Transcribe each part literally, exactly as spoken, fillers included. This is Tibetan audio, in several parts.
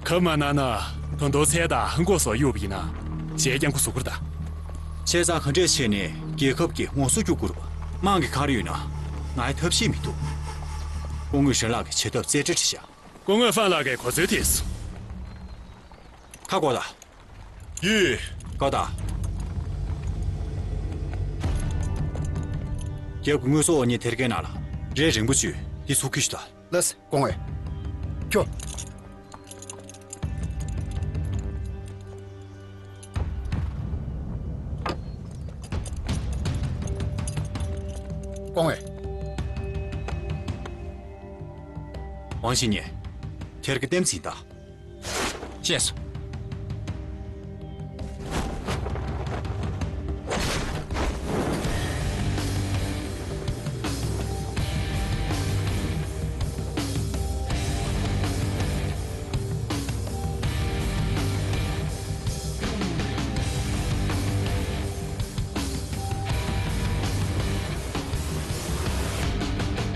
ཐབས་མ་གནང་ན་ད་དུང་ཚལ་དང་ཧང་གོག་སོགས་གཡུགས་པ་ཡིན་ན་གཞས་རྐྱང་ཁུ་ཟུག་གུར་ད། བྱས་ཙང་ག་འདྲས་བྱས་ནས་རྒྱལ་ཁབ་ཀྱི་ངོ་སོ་སྐྱུག་དགོས་རེད་པ། དམངས་ཀྱི་ག་རེ་ཡོད་ན་ང་ཡི་ཐབས་ཤེས་མི་འདུག་སྐུ་ངོས་རང་ལགས་ཀྱི་བྱེད་ཐབས་རྩལ་འགྲན་བྲིས་བཞག་སྐུ་ངོས་ཧྥན་ལགས་ཀྱིས་གོ་ཚོད་ཐེབས་སོང་། ཁ་སྐོར་ད། ཡོད། ཀའོ་ཏ། རྒྱབ་ཀྱི་དངོས་ཟོག་འོག་ཉིད་ཐེར་ཀའི་ནང་ལ་རས་རིང་པོ་བཅུས་འདི་ཚུར་ཁྱེར་ཤོག་དང་། ལགས་སོ། སྐུ་ངོ། ཁྱོད། སྐུ་ངོ། ཝང་ཞི་ཉེ། ཐེར་ཀའི་ལྟེམ་འཛིན་དང་། ཤེས་སོང་།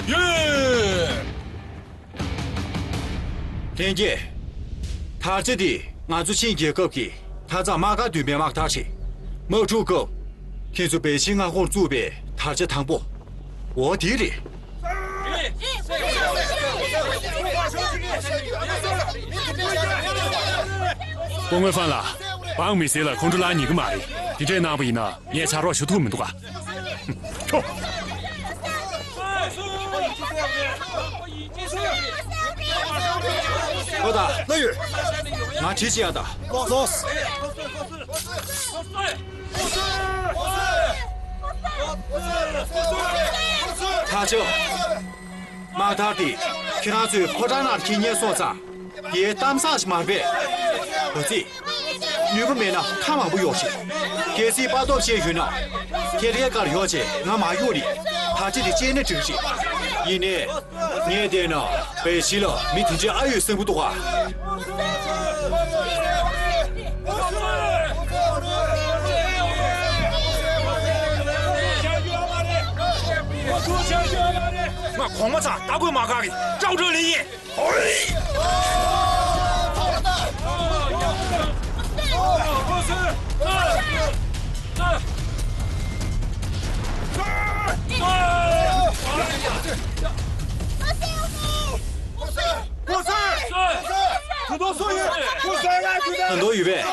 ཡོད། ལྷན་རྒྱས། དར་ཆ་འདི་ང་ཚོ་ཆིང་རྒྱལ་ཁབ་ཀྱི་མཐའ་མཚམས་དམག་སྒར་འདུས་པའི་དམག་དར་རེད། དམག་འཁྲུག་སྐབས་ཁྱེད་ཚོ་པེ་ཅིན་མངའ་ཁོངས་བཙུགས་པའི་དར་ཆ་དང་པོ། འོ་དེ་རེད། སྐུ་ངོ་ཧྥན་ལགས། འབངས་མི་སེར་ལ་ཁོང་ཁྲོ་ལངས་ཉན་གི་མ་རེད། དེ་འདྲས་གནང་པ་ཡིན་ན། ངས་ཕྱག་རོགས་ཞུ་ཐུབ་མི་འདུག་ག་ཁྱོ། ཨོ་ད། ལོས་ཡོད། ང་བྲིས་ཅི་ཡ་ད། ལོས། ཐག་ཆོད། དམག་དར་དེ་ཁྱེད་རང་ཚོའི་ཕོ་བྲང་ནང་འཁྱེར་ཉན་སོང་ཙང་། དེའི་གཏམ་བཟང་ཞིག་མ་རེད་པས། འོ་ཙི། ནུས་པ་མེད་ན་ཁ་མང་པོ་གཡོག་ཤིག་གལ་སྲིད་དཔའ་སྟོབས་ཅན་ཡོད་ན། ཁྱེད་རའི་བཀའ་ལ་གཡོག་བྱས་ང་མ་གཡུག་ནི། དར་ཆ་དེ་བཅད་ན་འགྲིག་རེད། ཡིན་ནའི། ངས་བལྟས་ན་པེ་ཅིན་ལ་མི་དེ་འདྲའི་ཨ་ཡོད་བསམ་གྱི་འདུག་ག་ང་གོང་མ་ཚང་ལྟ་དགོས་མ་དགའ་གི་ཀྲའོ་ཀྲོའུ་ལི་ཡིན། ད་དུང་ཡོད་པས།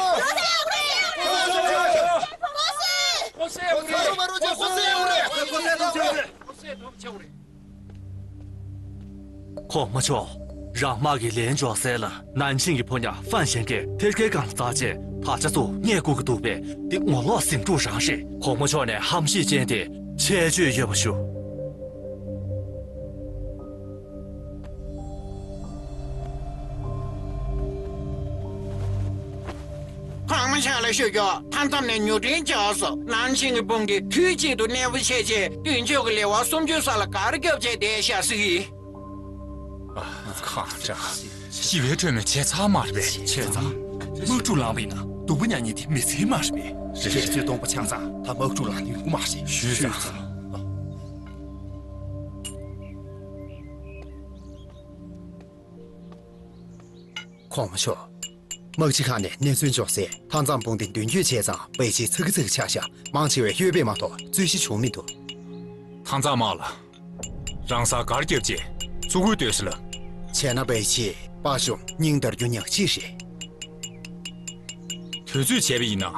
གོང་མ་མཆོག་རང་དམག་གི་ལན་འཇོག་སའི་ལ་ནན་ཆིང་གི་ཕོ་ཉ་ཧྥན་ཞན་གྱིས་ཐེར་ཀའི་སྒང་ལ་འཛེགས་རྗེས་དར་ཆ་ཚོ་རྙེད་དགོས་ཀྱི་འདུག་པས། འདི་ངོ་ལོག་ཟིང་འཁྲུག་རང་རེད། གོང་མ་མཆོག་ནས་ཧམ་ཤེད་ཅན་དེ་ཆད་གཅོད་ཡོད་པ་ཞུ། གོང་མ་མཆོག་ལ་ཞུ་རྒྱུ། མཐའ་མཚམས་ནས་མྱུར་འཕྲིན་བྱུང་སོང་། ནན་ཆིང་གི་དཔུང་སྡེ་དུས་གཅིག་ཏུ་གནས་སྤོ་བྱས་རྗེས་མདུན་ཕྱོགས་ཀྱི་ལེ་དབར་སུམ་ཅུ་ས་ལ་གར་བརྒྱབ་བྱས་བསྡད་བཞག་ཟིག་ཨ། ཁ་ཅག་ཞི་བའི་ཁྲོད་ནས་བྱས་ཚར་མ་རེད་པས། བྱས་ཙང་། དམག་འཁྲུག་ལངས་པ་ཡིན་ན་སྡུག་པོ་མྱངས་མཁན་དེ་མི་ཚེ་མ་རེད་པས། རེད། རྒྱལ་སྲིད་སྟོང་པ་ཆགས་ཙང་ད་དམག་འཁྲུག་ལངས་ནི་ཡོང་གི་མ་རེད། ཞུས་ཙང་། གོང་མ་མཆོག་དམག་སྤྱི་ཁང་ནས་གནས་ཚུལ་འབྱོར་གསལ། མཐའ་མཚམས་དཔུང་སྡེ་མདུན་སྐྱོད་བྱས་ཙང་པེ་ཅིན་ཚ་གི་ཚ་གི་ཆགས་ཤག་དམངས་ཆེ་བས་གཡོལ་བས་མ་གཏོགས་རྩོད་གཞི་བྱུང་མི་འདུག་མཐའ་མཚམས་དམག་ལ་རང་སར་གར་བརྒྱབ་རྗེས་བཙུགས་དགོས་འདོད་སོང་ལ། བྱས་ན་པེ་ཅིན་དཔའ་ཞུམ་སྙིང་འདར་རྒྱུ་ཉག་གཅིག་རེད། དུས་ཚོད་བྱས་པ་ཡིན་ན།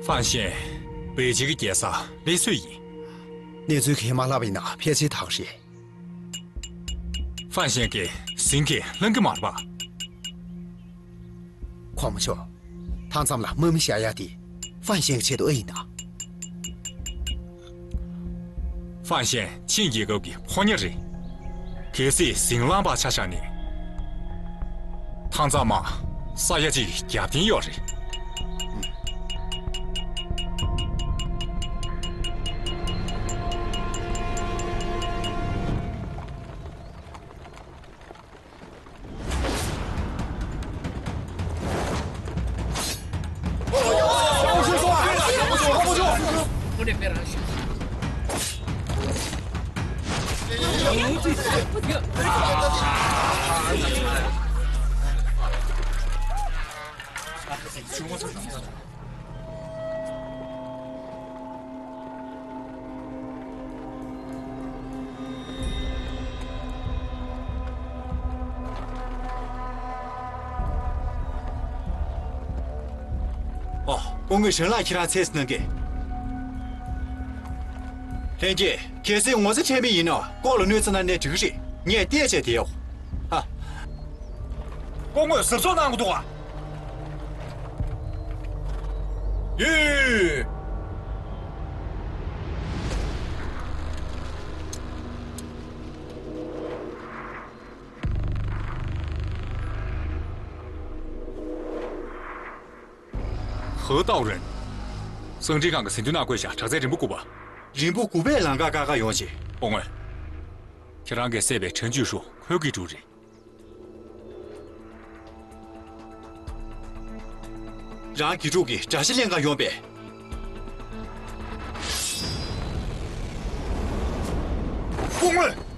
ཧྥན་ཞན་པེ་ཅིན་གྱི་རྒྱལ་སར་སླེབས་སྲོལ་ཡིན། གནས་ཚུལ་གང་མ་ལྷག་པ་ཡིན་ན་ཕལ་ཆེར་དག་རེད། ཧྥན་ཞན་གྱིས་ཟིང་གི་ལྷང་གི་མ་རེད་པ། གོང་མ་མཆོག་མཐའ་མཚམས་ལ་དམག་མི་བཞག་ཡ་དེ་ཧྥན་ཞན་གྱི་ཆེད་དུ་ཨེ་ཡིན་ན། ཧྥན་ཞན་ཆིང་རྒྱལ་ཁབ་ཀྱི་ཕོ་ཉ་རེད། གལ་སྲིད་ཟིང་ལངས་པ་ཆ་བཞག་ནས། མཐའ་མཚམས་མ་ས་ཡ་གཅིག་གི་རྒྱབ་རྟེན་ཡོད་རེད། ཨོ། སྐུ་ངོ་ཧྲེང་ལགས། ཁྱེད་རང་ཚེ་སྣང་གི། ལྷན་རྒྱས། གལ་སྲིད་ངོ་ཚ་ཁྲེལ་མེད་ཡིན་ན་ལྐོག་ལ་གནོད་འཚེ་གནང་ནའི་འགྲིག་གི་རེད། ངས་བལྟས་བྱས་བསྡད་ཡོད། ཧ། སྐུ་ངོས་གཟབ་གཟབ་གནང་དགོས་འདུག་ག། ཡོད། 何道人། གསང་འཕྲིན་ཁང་གི་ཟིན་ཐོ་ནང་བཀོད་བཞག་དྲག་རྩལ་རིམ་པ་དགུ་པ། རིམ་པ་དགུ་པས་ལམ་ཁ་བཀག་ག་ཡོང་ཅིག་སྐུ་ངོ། ཁྱེད་རང་གིས་བསད་པའི་ཁྲན་ཅུས་ཧྲུའུ་ཁོའི་དགེ་ཕྲུག་རེད། རང་དགེ་ཕྲུག་གིས་དགྲ་ཤ་ལེན་ག་ཡོང་པས། སྐུ་ངོ།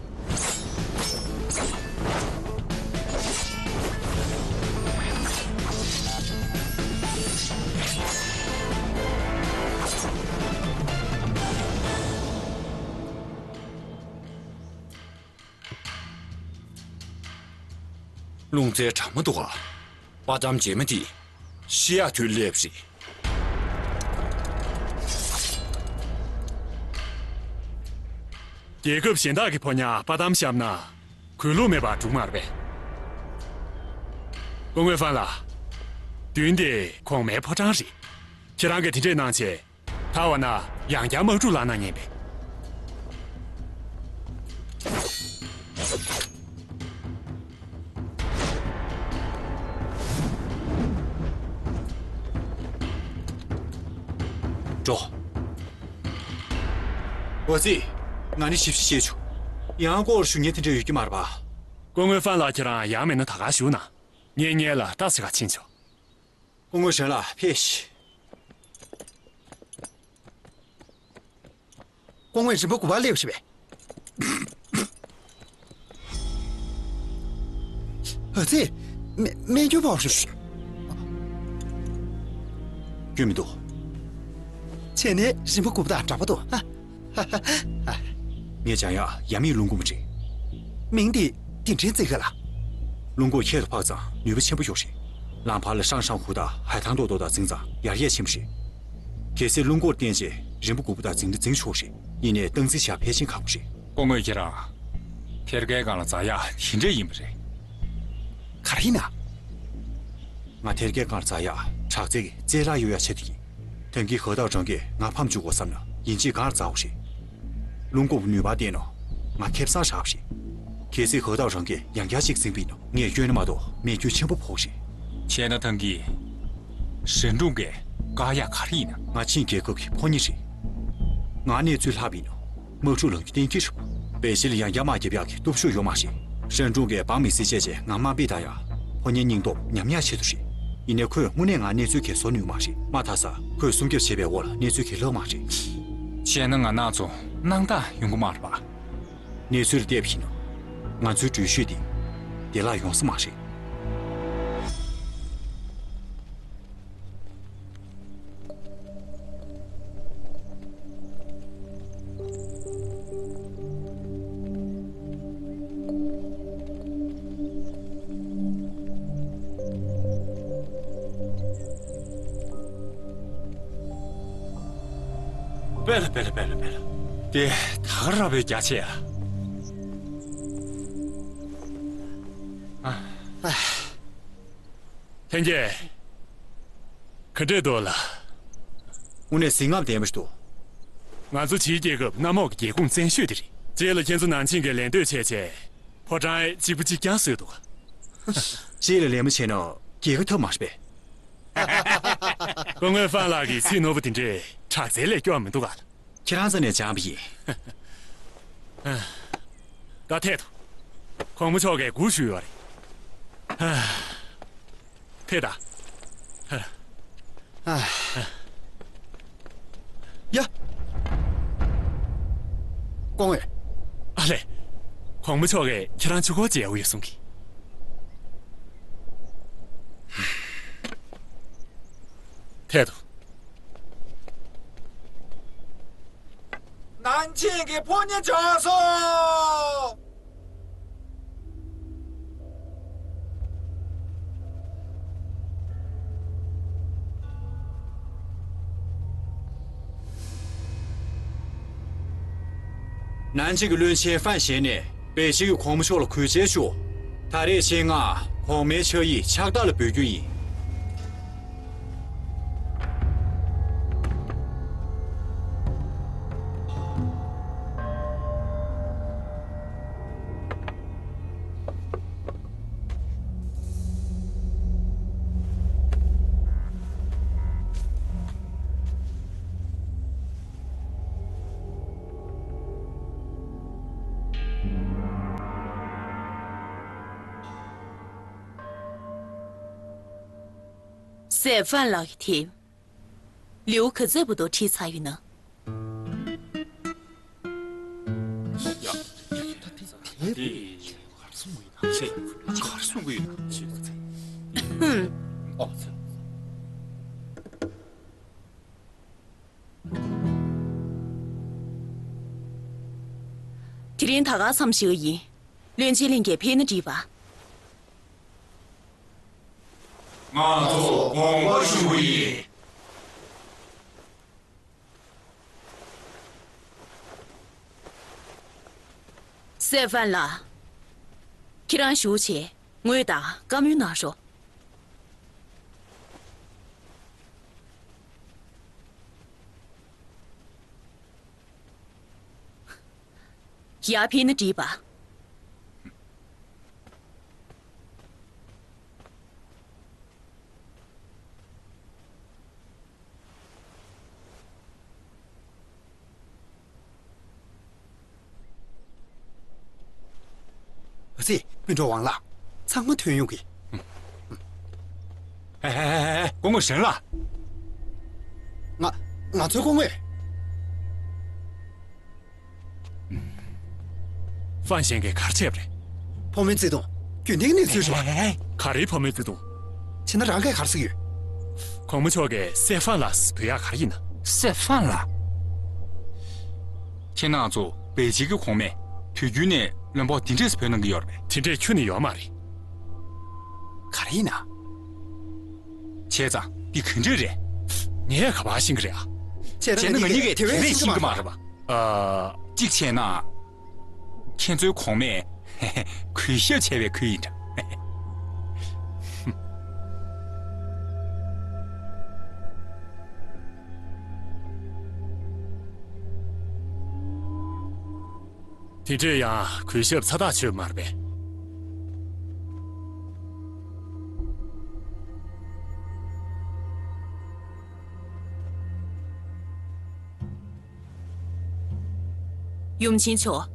རླུང་རྟའི་གྲ་མ་འདུག་ག། པ་ཏམ་རྗེས་མ་དེ་ཤི་ཡག་དུས་སླེབས་རེད། རྒྱལ་ཁབ་གཞན་དག་གི་ཕོ་ཉར་པ་ཏམ་བཤམས་ན་གུས་ལུགས་མེད་པར་འགྲིག་མ་རེད་པས། སྐུ་ངོ་ཧྥན་ལགས། མདུན་དེ་གོང་མའི་ཕོ་བྲང་རེད། ཁྱེད་རང་གིས་དེ་འདྲས་གནང་བྱས། ཐར་བ་ན་ཡང་བསྐྱར་དམག་འཁྲུག་ལངས་ན་ཉན་པས། འགྲོ། འོ་ཙི། ང་ནི་ཞིབ་ཞིབ་བཤད་ཆོག་ཡང་སྐོར་ཞུ་མཁན་དེ་འདྲ་ཡོད་ཀྱི་མ་རེད་པ། སྐུ་ངོ་ཧྥན་ལགས། ཁྱེད་རང་ཡང་མིན་ན་ད་ག་བཞུགས་ན། ངས་སྔོན་ལ་ལྟ་ཞིག་ག་ཕྱིན་ཆོག་སྐུ་ངོ་ཧྲེང་ལགས་ཕེབས་ཤིག་སྐུ་ངོ་རིམ་པ་དགུ་པར་སླེབས་ཤིག་པས། ཨ་ཙི། སྨན་སྨན་སྐྱོན་ཕོག་ཤིག་སྐྱོན་མི་འདུག་བྱས་ནས་རིམ་པ་དགུ་པ་དང་འདྲ་པོ་འདུག་ཨ། ངས་སྦྱང་ཡག་ཡབ་མེས་རླུང་འགོག་མ་རེད། མིང་དེ་དེ་འདྲའི་བརྩི་གི་ལ། རླུང་འགོག་ཁྱད་དུ་འཕགས་ཙང་ནུས་པ་ཆེན་པོ་ཡོད་རེད། ལམ་བར་ལ་ཧྲང་ཧྲང་ཧུ་དང་ཧའེ་ཐང་ཏོག་ཏོག་དང་འཛིང་ཙང་ཡར་རྒྱས་ཆེན་པོ་རེད། གལ་སྲིད་རླུང་འགོག་བརྟེན་བྱས་རིམ་པ་དགུ་པ་དང་འཛིང་འདི་འཛིང་ཆོག་རེད། ཡིན་ནའི་སྟངས་འཛིན་བྱ་ཕལ་ཆེར་ཁག་པོ་རེད། སྐུ་ངོ་ཁྱེད་རང་། ཐེར་ཀའི་སྒང་ལ་འཛེག་ཡག་དེ་འདྲས་ཡིན་པ་རེད། ག་རེ་ཡིན་ན། ང་ཐེར་ཀའི་སྒང་ལ་འཛེག་ཡག་དྲག་རྩལ་གྱི་རྩལ་ར་གཡོ་ཡག་ཆེད་དུ་ཡིན། ཐང་གི་ཧོ་ཏའོ་རང་གིས་ང་ཕམ་བཅུག་དགོས་བསམ་ན་ཡིན་གཅིག་སྒང་ལ་འཛེག་དགོས་རེད། རླུང་འགོག་ནུས་པ་བརྟེན་ནོ། ང་ཁེ་བཟང་རག་པ་རེད། གལ་སྲིད་ཧོ་ཏའོ་རང་གིས་ཡང་བསྐྱར་གཅིག་འཛིང་པ་ཡིན་ན་ངས་སྐྱོན་ནི་མ་གཏོགས་རྨས་སྐྱོན་ཆེན་པོ་ཕོག་རེད། བྱས་ན་ཐང་གི། ཧྲན་ཀྲུང་གིས་བཀག་ཡག་ག་རེ་ཡིན་ན། ང་ཆིན་རྒྱལ་ཁབ་ཀྱི་ཕོ་ཉ་རེད། ང་གནས་ཚུལ་ལྷག་པ་ཡིན་ན། དམག་འཁྲུག་ལངས་རྒྱུ་གཏན་འཁེལ་རེད། པེ་ཅིན་ལ་ཡང་བསྐྱར་དམག་རྒྱབ་ཡག་གི་སྟོབས་ཤུགས་ཡོད་མ་རེད། ཧྲན་ཀྲུང་གིས་འབངས་མི་སེར་བཅས་ཀྱི་ངང་དམར་སྤེལ་བཏང་ཡག་ཕོ་ཉའི་སྙིང་སྟོབས་ཉམས་ཡག་ཆེད་དུ་རེད། ཡིན་ནའི་ཁོས་དངོས་གནས་ང་གནས་ཚུལ་གྱིས་བཟོ་ནུས་མ་རེད། མ་མཐའ་ས་ཁོས་སྲུང་སྐྱོབ་བྱེད་པའི་འོག་ལ་གནས་ཚུལ་གྱིས་ལྷག་མ་རེད། བྱས་ན་ང་རང་ཚོ་སྣང་དག་ཡོང་གི་མ་རེད་པ། གནས་ཚུལ་ལ་བལྟས་པ་ཡིན་ན། ང་ཚོའི་འགྲུལ་བཞུད་འདི་བདེ་བླག་ཡོང་ས་མ་རེད། པེ་ལ་པེ་ལ་པེ་ལ་པེ་ལ། དེ་ད་ག་རང་བའི་རྒྱ་ཆེ་ཡ། ཨ། ལྷན་རྒྱས། ག་འདྲས་འདུག་ལགས། དངོས་གནས་གཟི་རྔམ་ལྡན་པ་ཞིག་འདུག་ང་ཚོ་ཕྱིའི་རྒྱལ་ཁབ་གནམ་འོག་གི་རྒྱལ་ཁོངས་བཙན་ཤོས་དེ་རེད། རྗེས་ལ་ཁྱེད་ཚོ་ནང་ཆེན་གྱིས་ལད་ཟློས་བྱས་བྱས། ཕོ་བྲང་གཅིག་པ་གཅིག་རྐྱང་བཟོས་འདུག་རྗེས་ལ་ལད་མོ་བྱས་ན་རྒྱལ་ཁ་ཐོབ་མ་རེད་པས། སྐུ་ངོ་ཧྥན་ལགས་ཀྱིས་ཚིག་རྣོ་པོ་དེ་འདྲས་དྲག་རྩལ་ལས་སྐྱོ་བ་མི་འདུག་ག་ལགས། ཁྱེད་རང་རྩ་ནས་སྦྱངས་པ་ཡིན། ད་ཐད་དོ། གོང་མ་མཆོག་གིས་སྒུག་བཞུགས་ཡོད་རེད། ཐད་ད། ཡ། སྐུ་ངོ། ཨ་ལས། གོང་མ་མཆོག་གིས་ཁྱེད་རང་ཆུ་འཁོར་མཇལ་འོས་ཡོད་གསུང་གི། ཐད་དུ། ནན་ཅིང་གི་ཕོ་ཉ་བྱུང་སོང་། ནན་ཅིང་གི་བློན་ཆེན་ཧྥན་ཞན་ནས་པེ་ཅིང་གི་གོང་མ་མཆོག་ལ་གུས་བཅར་ཞུ། ད་རེས་ཆེད་མངགས་གོང་མའི་ཕྱག་ཡིག་ཕྱག་རྟགས་ལ་འབུལ་རྒྱུ་ཡིན། སེ་ཧྥན་ལགས་ཀྱིས་དེབ། ལེའུ་ག་ཚོད་བར་དུ་བྲིས་ཚར་ཡོད་ན། ཡ། ད་དེ་དེ་ག་རེ་གསུང་གི་ཡོད་ན་ཆེ། ག་རེ་གསུང་གི་ཡོད་ན་ཆེ། ཨོ། དེ་རིང་ད་ག་མཚམས་བཞག་གི་ཡིན། བློན་ཆེན་ལྷན་རྒྱས་ཕེབས་ན་འགྲིག་པ། ང་ཚོ་དགོངས་པ་ཞུ་གི་ཡིན། སེ་ཧྥན་ལགས། ཁྱེད་རང་བཞུགས་བྱས་ངུས་དང་བཀའ་མོལ་གནང་རོགས། ཡར་ཕེབས་ན་འགྲིག་པ། ཨ་ཙི། སྤུན་གྲོགས་ཝང་ལགས། ཚང་མ་ཐོན་ཡོང་གི། ཧེ་ཧེ་ཧེ་ཧེ། སྐུ་ངོ་ཞན་ལགས། ང་ང་ཚོའི་སྐུ་ངོ། ཧྥན་ཞན་གྱིས་ག་རེ་བྱས་པ་རེད། བུ་མོའི་བརྩེ་དུང་རྒྱུན་ལྡན་གྱི་གནས་ཚུལ་རེད་པ། ཧེ་ཧེ་ཧེ། ག་རེའི་བུ་མོའི་བརྩེ་དུང་། བྱས་ན་རང་གིས་ག་རེ་ཟེར་གྱི་ཡོད། གོང་མ་མཆོག་གིས་སེ་ཧྥན་ལགས་འབོད་ཡག་ག་རེ་ཡིན་ན། སེ་ཧྥན་ལགས། ཁྱེད་རང་ཚོ་པེ་ཅིང་གི་གོང་མས་དུས་རྒྱུན་ནས་བློན་པོ་འདི་འདྲས་སུ་འབོད་གནང་གི་ཡོད་རེད་པས། དེ་འདྲས་ཁྱོན་ནས་ཡོད་མ་རེད། ག་རེ་ཡིན་ན། བྱས་ཙང་འདི་ག་འདྲས་རེད། ངས་ག་པར་ཤེས་ཀྱི་རེད་ཨ། བྱས་ན་ང་གཉིས་ཀས་དེ་བས་ཤེས་ཀྱི་མ་རེད་པ། ཨ། གཅིག་བྱས་ན། ཁྱེད་ཚོའི་གོང་མས་གུས་ཞབས་བྱས་པའི་ཁུལ་ཡིན་འདྲ། དེ་འདྲས་ཡང་གུས་ཞབས་ཚ་ཐག་ཆོད་མ་རེད་པས། ཡུམ་ཆེན་མཆོག་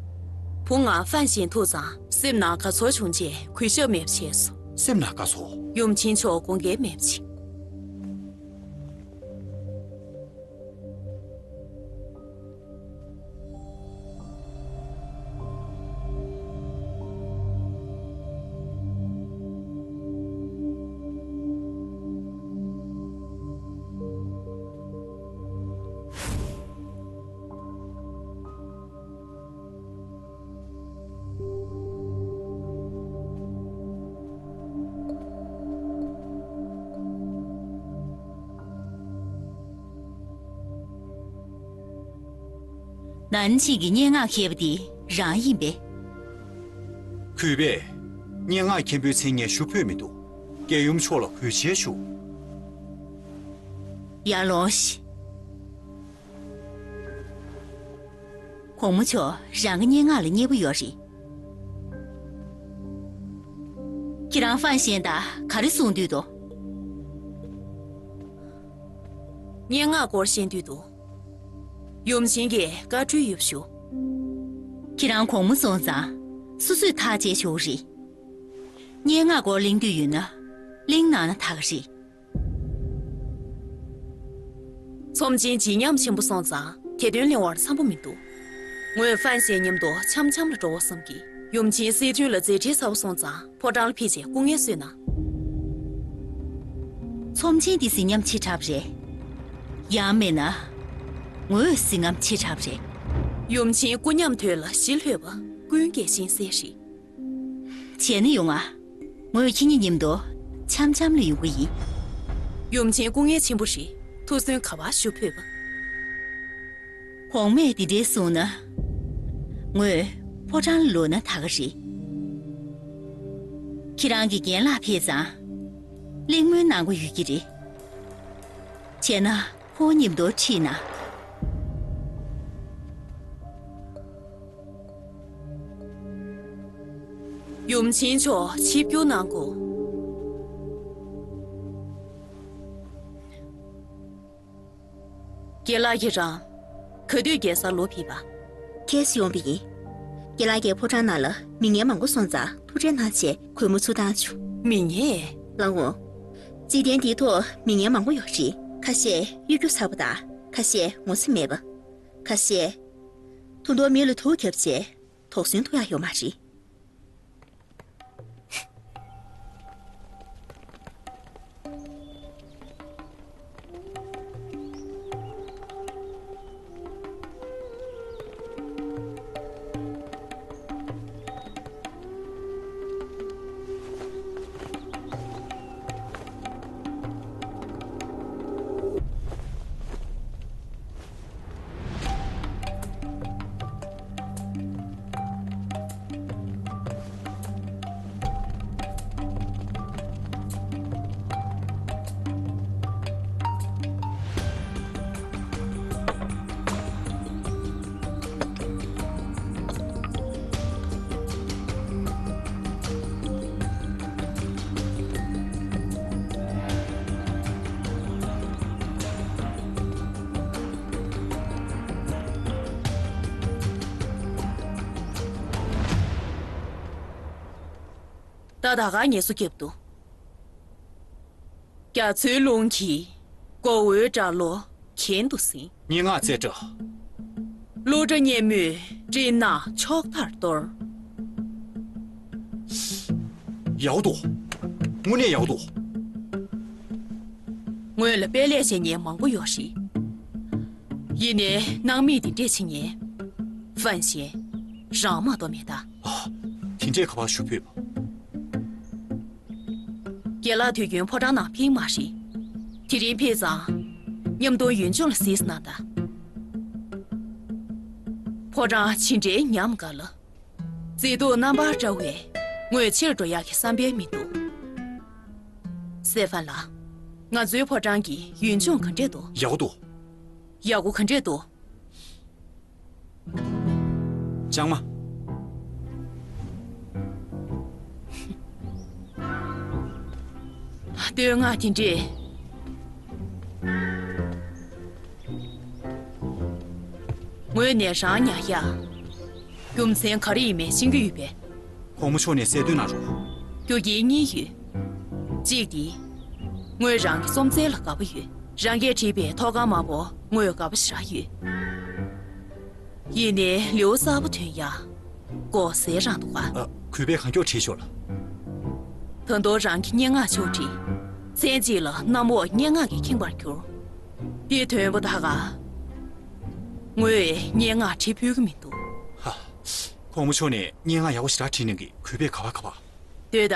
བུ་ང་ཧྥན་ཞན་ཐུག་ཙང་སེམས་ནང་དགའ་ཚོར་བྱུང་རྗེས་གུས་ཞབས་མེད་པ་བྱས་སོང་། སེམས་ནང་དགའ་ཚོར། ཡུམ་ཆེན་མཆོག་དགོངས་འགལ་མེད་པ་བྱེད། ནན་ཅིང་གིས་སྙན་ངག་བཤད་པ་འདི་རང་ཡིན་པས། གུས་པས། སྙན་ངག་མཁན་པོའི་མཚན་སྙན་ཞུ་ཕོད་མི་འདུག་རྒྱལ་ཡུམ་མཆོག་ལ་གུས་ཞབས་ཞུ། ཡར་ལོངས་ཤིག་གོང་མ་མཆོག་རང་གི་སྙན་ངག་ལ་མཉེས་པོ་ཡོད་རེད། ཁྱེད་རང་ཧྥན་ཞན་དང་ག་རེ་གསུང་འདོད་འདུག་སྙན་ངག་སྐོར་བཤད་འདོད་འདུག་ཡུམ་ཆེན་གྱིས་བཀའ་འཁྲོལ་ཡོད་པ་ཞུ། ཁྱེད་རང་གོང་མ་སོང་ཙང་སོ་སོས་ཐག་བཅད་ཆོག་གི་རེད། སྙན་ངག་སྐོར་གླེང་འདོད་ཡོད་ན་གླེང་གནང་ན་ད་ག་རེད། ཚོམས་ཆེན་བརྗིད་ཉམས་ཆེན་པོ་སོང་ཙང་དེ་དོན་གླེང་བར་འཚམ་པོ་མི་འདུག་ངོས་ཧྥན་ཞན་མཉམ་དུ་འཆམ་འཆམ་ལ་འགྲོ་བསམ་གི། ཡུམ་ཆེན་སྲིད་དོན་ལ་མཛད་འཕྲིན་གསར་པ་སོང་ཙང་ཕོ་བྲང་ལ་ཕེབས་རྗེས་སྐུ་ངལ་གསོས་གནང་། ཚོམས་ཆེན་འདི་ཟིན་ཉམས་ཆེ་དྲགས་པ་རེད། ཡང་མིན་ན། ངོས་ཟིན་ཉམས་ཆེ་དྲགས་པ་རེད། ཡུམ་ཆེན་སྐུ་ཉམས་དོད་ལ་ཞི་ལྷོད་པ་ཀུན་གྱིས་ཤེས་གསལ་རེད། བྱས་ན་ཡོང་ང་། ངོས་ཁྱེད་གཉིས་མཉམ་དུ་འཆམ་འཆམ་ལ་ཡོང་གི་ཡིན། ཡུམ་ཆེན་སྐུ་ངལ་ཆེན་པོ་རེད། ཐུགས་སུན་ག་པར་ཞུ་ཕོད་པ། གོང་མས་འདི་འདྲའི་གསུངས་ན། ངོས་ཕོ་བྲང་ལ་ལོག་ན་ད་ག་རེད། ཁྱེད་རང་གི་རྒན་ལགས་ཕེབས་ཙང་། གླེང་མོལ་གནང་དགོས་ཡོད་ཀྱི་རེད། བྱས་ན་ཁོང་མཉམ་དུ་ཁྲིད་ན། ཡུམ་ཆེན་མཆོག་ཆིབས་བསྒྱུར་གནང་དགོས། རྒན་ལགས་ཀྱིས་རང་ག་དུས་རྒྱལ་སར་ལོག་ཕེབས་པ། ཁྱེད་ཡོང་པ་ཡིན། རྒན་ལགས་ཀྱིས་ཕོ་བྲང་ནང་ལ་མི་ངན་མང་པོ་སོང་ཙང་ཐུགས་ཁྲལ་གནང་བྱས་གུས་མོ་ཚུར་བཏང་བྱུང་། མི་ངན། ལགས་འོང་། རྩིས་གདན་འདིའི་ཐོག་མི་ངན་མང་པོ་ཡོད་རེད། ཁ་ཤས་གཡོ་སྒྱུ་ཟ་བ་དང་ཁ་ཤས་ངོ་ཚ་མེད་པ། ཁ་ཤས་ཐུང་ཐུང་མི་ལ་དུག་བརྒྱབ་བྱས་དོགས་ཟོན་ཐུབ་ཡག་ཡོད་མ་རེད། ད་ད་ག་ངལ་གསོ་བརྒྱབ་འདུག་རྒྱ་མཚོའི་རླུང་གིས་མགོ་བོའི་སྒྲ་གློ་གྱེན་དུ་ཟིན། སྙན་ངག་རྩེ་གྲ། གླུ་སྒྲ་སྙན་མོས་སྤྲིན་ནག་ཕྱོགས་མཐར་གཏོར། ཡག་འདུག་དངོས་གནས་ཡག་འདུག་ངོས་ལ་དཔེ་ལས་བྱེད་མཁན་མང་པོ་ཡོད་རེད། ཡིན་ནའི་སྣང་མེད་དེ་འདྲས་བྱེད་མཁན། ཧྥན་ཞན། རང་མ་གཏོགས་མེད་ད། ཨ། དེ་འདྲས་ག་པར་ཞུ་ཕོད་པ། རྒན་ལགས་དུས་རྒྱུན་ཕོ་བྲང་ནང་ཕེབས་མ་རེད། དེ་རིང་ཕེབས་ཙང་། མཉམ་དུ་ཡུལ་ལྗོངས་ལ་གཟིགས་གནང་དང་། ཕོ་བྲང་ཇི་འདྲའི་ཉམས་དགའ་ལ། མཛེས་སྡུག་རྣམ་པར་བཀྲ་བས་ངོས་ཕྱིར་འགྲོ་ཡག་གི་བསམ་པའི་མི་འདུག་སེ་ཧྥན་ལགས། ང་ཚོའི་ཕོ་བྲང་གི་ཡུལ་ལྗོངས་ག་འདྲས་འདུག་ཡག་པོ་འདུག་ཡག་པོ་ག་འདྲས་འདུག་ལྕང་མ། བསྟོད་བསྔགས་དེ་འདྲས། ངོས་ནས་རང་ཉར་ཡག་རྒྱུ་མཚན་ག་རེ་ཡིན་མིན་ཤེས་ཀྱི་ཡོད་པས། གོང་མ་མཆོག་ནས་གསལ་སྟོན་གནང་རོགས། རྒྱུ་རྐྱེན་གཉིས་ཡོད། གཅིག་དེ། ངོས་རང་གི་རྩོམ་རྩལ་ལ་དགའ་པོ་ཡོད། རང་གིས་བྲིས་པའི་ཐོག་ཁང་མང་པོ་ངོས་དགའ་པོ་ཞེ་དྲག་ཡོད། ཡིན་ནའི་ལེའུ་གསར་པ་ཐོན་ཡག་མགོ་སེར་རང་འདུག་ག་ཨ། གུས་པས་གང་མགྱོགས་བྲིས་ཤོག་ལགས། ད་དུང་རང་གི་སྙན་ངག་ཕྱོགས་བསྒྲིགས། མཚན་གཅིག་ལ་གནམ་འོག་སྙན་ངག་གིས་ཁེངས་པར་གྱུར། འདི་དོན་པོ་ད་ག་ངོས་སྙན་ངག་བྲིས་ཕོད་ཀྱི་མི་འདུག་ཧ། གོང་མ་མཆོག་ནས་སྙན་ངག་ཡག་པོ་ཞེ་དྲག་བྲིས་གནང་གི་གུས་པས་ག་པར་ག་པར། ལྟོས་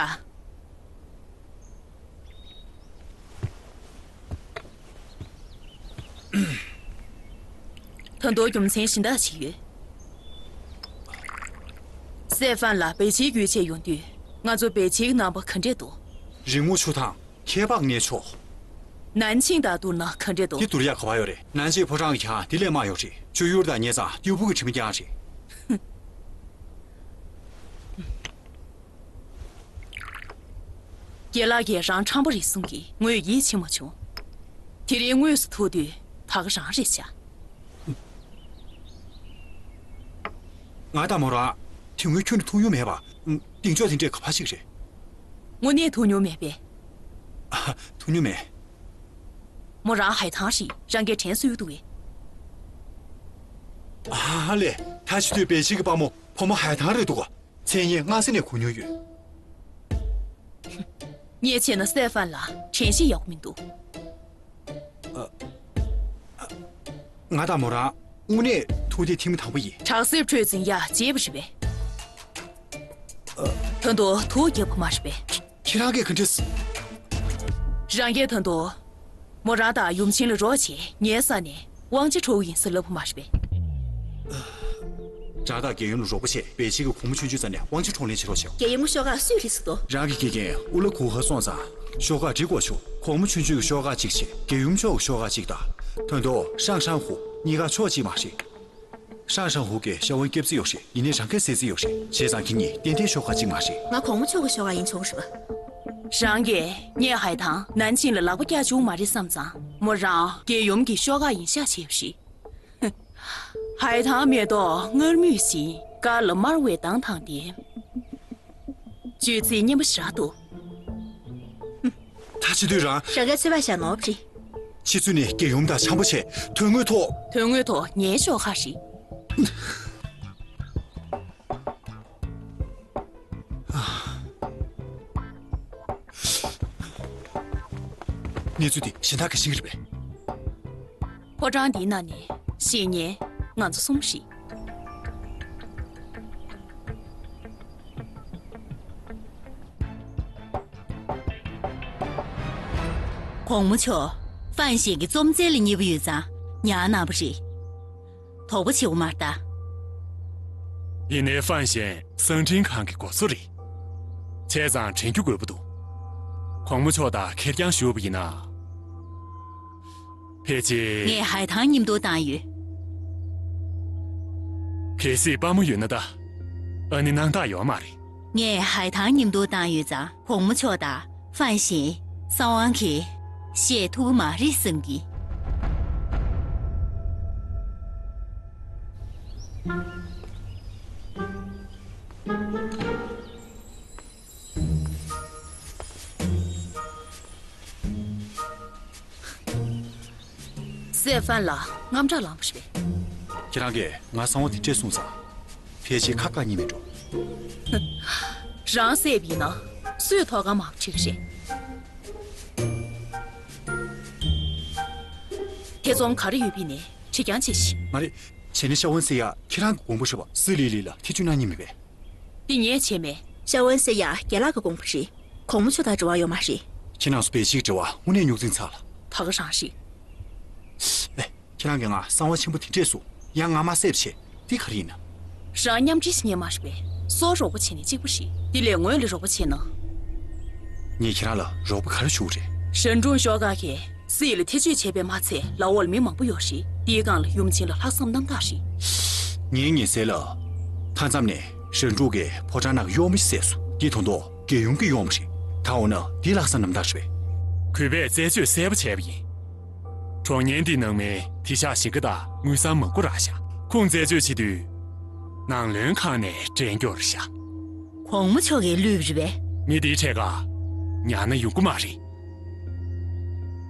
དང་། ད་དུང་རྒྱུ་མཚན་གཞན་དག་ཅིག་ཡོད། སེ་ཧྥན་ལགས་པེ་ཅིན་བརྒྱུད་བྱས་ཡོང་དུས་ང་ཚོ་པེ་ཅིན་གྱི་རྣམ་པ་ག་འདྲས་འདུག་རིང་མོ་ཆུ་དྭངས། ཁྱད་འཕགས་གནས་མཆོག་ནན་ཆིང་དང་བསྡུར་ན་ག་འདྲས་འདུག་འདི་བསྡུར་ཡག་ག་པར་ཡོད་རེད། ནན་ཆིང་ཕོ་བྲང་གི་གྱང་འདི་ལས་དམའ་ཡོད་རེད། ཆུ་ཡུར་དང་ཉེ་ཙང་སྟུག་པོ་གི་དྲི་མ་རྐྱང་རེད། རྒན་ལགས་ཀྱིས་རང་ཁྲམ་པོ་རེད་གསུང་གིས་ངོས་ཡིད་ཆེས་མ་བྱུང་། དེ་རིང་དངོས་སུ་ཐུག་དུས་ད་ག་རང་རེད་ཤག་ང་དང་མོ་རང་དེ་སྔོན་ཁྱོན་ནས་ཐུག་མྱོང་མེད་པ། གདེང་འཇོག་དེ་འདྲས་ག་པར་ཞིག་རེད། དངོས་གནས་ཐུག་མྱོང་མེད་པས། ཨ། ཐུག་མྱོང་མེད། མོ་རང་ཧའེ་ཐང་རེད། རང་གིས་དྲན་གསོ་ཡོད་འདུག་གས། ཨ་ལས། ད་ཕྱི་དུས་པེ་ཅིན་གྱི་དཔའ་མོ་བུ་མོ་ཧའེ་ཐང་རེད་འདུག་ག་མཚན་སྙན་སྔ་ས་ནས་གོ་མྱོང་ཡོད། ངས་བྱས་ན་སེ་ཧྥན་ལ་དྲན་ཤེས་ཡག་པོ་མི་འདུག། ང་དང་མོ་རང་དངོས་གནས་ཐུག་མཐུན་དང་པོ་ཡིན། དྲག་སེབ་ཁྲོད་འཛིན་ཡག་བརྗེད་པ་རེད་པས། ད་དུང་ཐུག་རྒྱབ་པ་མ་རེད་པས། ཁྱེད་རང་གིས་ག་འདྲས། རང་གིས་ད་དུང་མོ་རང་དང་ཡུམ་ཆེན་ལ་རོགས་བྱས། ངའི་ས་ནས་དབང་ཆ་འཕྲོག་གི་ཡིན་ཟེར་ལབ་པ་མ་རེད་པས། རང་དང་རྒྱལ་ཡུམ་ལ་རོགས་པ་བྱས་པེ་ཅིན་གྱི་གོང་མ་ཆུང་ཆུང་རྩ་ནས་དབང་ཆ་འཕྲོག་ལེན་བྱེད་རོགས་བྱས། རྒྱལ་ཡུམ་གྱི་ཤོག་ཁག་སུས་རིག་སུ་དོ། རང་གི་དགེ་རྒན་ཨུ་ལ་གུ་ཧ་སོང་ཙང་ཤོག་ཁག་སྒྲིག་དགོས་བྱུང་། གོང་མ་ཆུང་ཆུང་གི་ཤོག་ཁག་གཅིག་བྱས། རྒྱལ་ཡུམ་མཆོག་གི་ཤོག་ཁག་གཅིག་དང་། ད་དུང་ཧྲང་ཧྲང་ཧུ་གཉིས་ཀ་ཕྱོགས་གཅིག་མ་རེད། ཧྲང་ཧྲང་ཧུ་གིས་ཤ་བོན་སྐྱབས་རྩིས་ཡོད་རེད། ཡིན་ནའི་རང་གིས་གསོད་རྩིས་ཡོད་རེད། བྱས་ཙང་ཁྱེད་གཉིས་ཏན་ཏན་ཤོག་ཁག་གཅིག་མ་རེད། ང་གོང་མ་མཆོག་གི་ཤོག་ཁག་ཡིན་ཆོག་གི་རེད་པ། རང་གིས་ངས་ཧའེ་ཐང་ནན་ཆིང་ལ་ལག་པ་བཀྱག་བཅུག་མ་རེད་བསམ་ཙང་། མོ་རང་རྒྱལ་ཡུམ་གྱི་ཤོག་ཁག་ཡིན་ཤག་བྱས་པ་རེད། ཧའེ་ཐང་མེ་ཏོག་མངར་མོ་ཞིག་དཀར་ལ་དམར་བའི་མདངས་དང་ལྡན། བརྗོད་ཚིག་སྙན་པོ་ཞེ་དྲག་འདུག། ད་བྱེད་དུས་རང་། རང་གིས་ཚོད་དཔག་བཞག་ནོར་བ་རེད། ཕྱི་ཚུལ་ནས་རྒྱལ་ཡུམ་དང་འཆམ་པོ་བྱས། དོན་དངོས་ཐོག། དོན་དངོས་ཐོག་ངའི་ཤོག་ཁག་རེད། གནས་ཚུལ་འདི་གཞན་དག་གིས་ཤེས་ཀྱི་རེད་པས། ཕོ་བྲང་འདིའི་ནང་ནས་གཞན་ཉེ་ང་ཚོ་གསུམ་རེད། གོང་མ་མཆོག་ཧྥན་ཞན་གྱི་རྩོམ་རྩལ་ལ་མཉེས་པོ་ཡོད་ཙང་ཉར་གནང་བ་རེད། དོགས་པ་བྱེད་དགོས་མ་རེད་ད། ཡིན་ནའི་ཧྥན་ཞན་གསང་འཕྲིན་ཁང་གི་འགོ་གཙོ་རེད། བྱས་ཙང་དྲན་རྒྱུ་དགོས་པ་འདུག། གོང་མ་མཆོག་དང་ཁེར་རྐྱང་བཞུགས་པ་ཡིན་ན། ཕལ་ཆེར། ངས་ཧའེ་ཐང་མཉམ་དུ་བཏང་ཡོད། གལ་སྲིད་དཔའ་མོ་ཡོད་ན་ད། ཨ་ནི་སྣང་དག་ཡོད་མ་རེད། ངས་ཧའེ་ཐང་མཉམ་དུ་བཏང་ཡོད་ཙང་གོང་མ་མཆོག་དང་ཧྥན་ཞན། གསང་བ་གིས་བཤད་ཐུབ་ཀྱི་མ་རེད་བསམ་གི། སེ་ཧྥན་ལ་དངངས་སྐྲག་ལངས་པ་རེད། ཁྱེད་རང་གིས་ང་གསང་བ་དེ་འདྲས་གསུངས་ཙང་། ཕལ་ཆེར་ཁ་བཀག་ཉེན་མེད་འགྲོ། རང་བསད་པ་ཡིན་ན་སུས་ཐོག་ཁར་མར་ཁྲིད་ཀྱི་རེད། ཐེ་ཚོམ་ག་རེ་ཡོད་པ་ཡིན་ནའི་ཁྲིད་རྐྱང་བྱེད་ཤིག། མ་རེད། བྱས་ན་ཤ་བོན་སེ་ཡ་ཁྱེད་རང་གི་དགོངས་པ་རེད་པ། སི་ལི་ལི་ལ་ཐེ་ཇུས་གནང་མཁན་མེད་པས། འདི་ངས་བྱས་མེད། ཤ་བོན་སེ་ཡ་རྒན་ལགས་ཀྱི་དགོངས་པ་རེད། གོང་མ་མཆོག་དང་འབྲེལ་བ་ཡོད་མ་རེད། ཁྱེད་རང་ཚོ་བེ་ཤིག་འབྲེལ་བ་དངོས་གནས་རྙོག་འཛིང་ཚ་ལ། ད་ག་རང་རེད། ཨེ། ཁྱེད་རང་གིས་ང་གསང་བ་ཆེན་པོ་དེ་འདྲས་གསུངས། ཡང་ང་མ་བསད་པ་བྱས། འདི་ག་རེ་ཡིན་ན། རང་མཉམ་འབྲེལ་ཞིག་ཉན་མ་རེད་པས། སོ་རོགས་པ་བྱས་ནས་གཅིག་པ་རེད། འདི་ལས་ངོས་ལ་རོགས་པ་བྱས་ན། ངས་ཁྱེད་རང་ལ་རོགས་པ་ག་རེ་ཞུ་དགོས་རེད། ཧྲན་ཀྲུང་ཤོག་ཁག་གིས་སི་ལ་ཐེ་ཇུས་བྱས་པས་མ་ཚད་ལའོ་ལ་མི་མང་པོ་ཡོད་རེད། འདིའི་སྒང་ལ་ཡུམ་ཆེན་ལ་ལྷག་བསམ་རྣམ་དག་རེད། ངའི་ཉེ་སྲས་ལགས། མཐའ་མཚམས་ནས་ཧྲན་ཀྲུང་གིས་ཕོ་བྲང་ནང་གི་གཡོག་མོ་ཞིག་བསད་སོང་། འདི་ད་དུང་རྒྱལ་ཡུམ་གྱི་གཡོག་མོ་རེད། ད་འོ་ན་འདི་ལྷག་བསམ་རྣམ་དག་རེད་པས། གུས་པས་རྩད་གཅོད་གསལ་པོ་བྱས་པ་ཡིན། གྲོང་ཁྱེར་འདིའི་ནང་མི་དེ་ཤག་ཞིང་ཁ་དང་དངུལ་སྲང་མང་པོ་རག་ཤག། ཁོང་རྩད་གཅོད་བྱེད་དུས། ནང་བློན་ཁང་ནས་འདྲེན་རྒྱུ་རེད་ཤག། གོང་མ་མཆོག་གིས་བསླུས་པ་རེད་པས། མི་འདིའི་འཕྲེད་ཀ་ཉར་ན་ཡོང་གི་མ་རེད།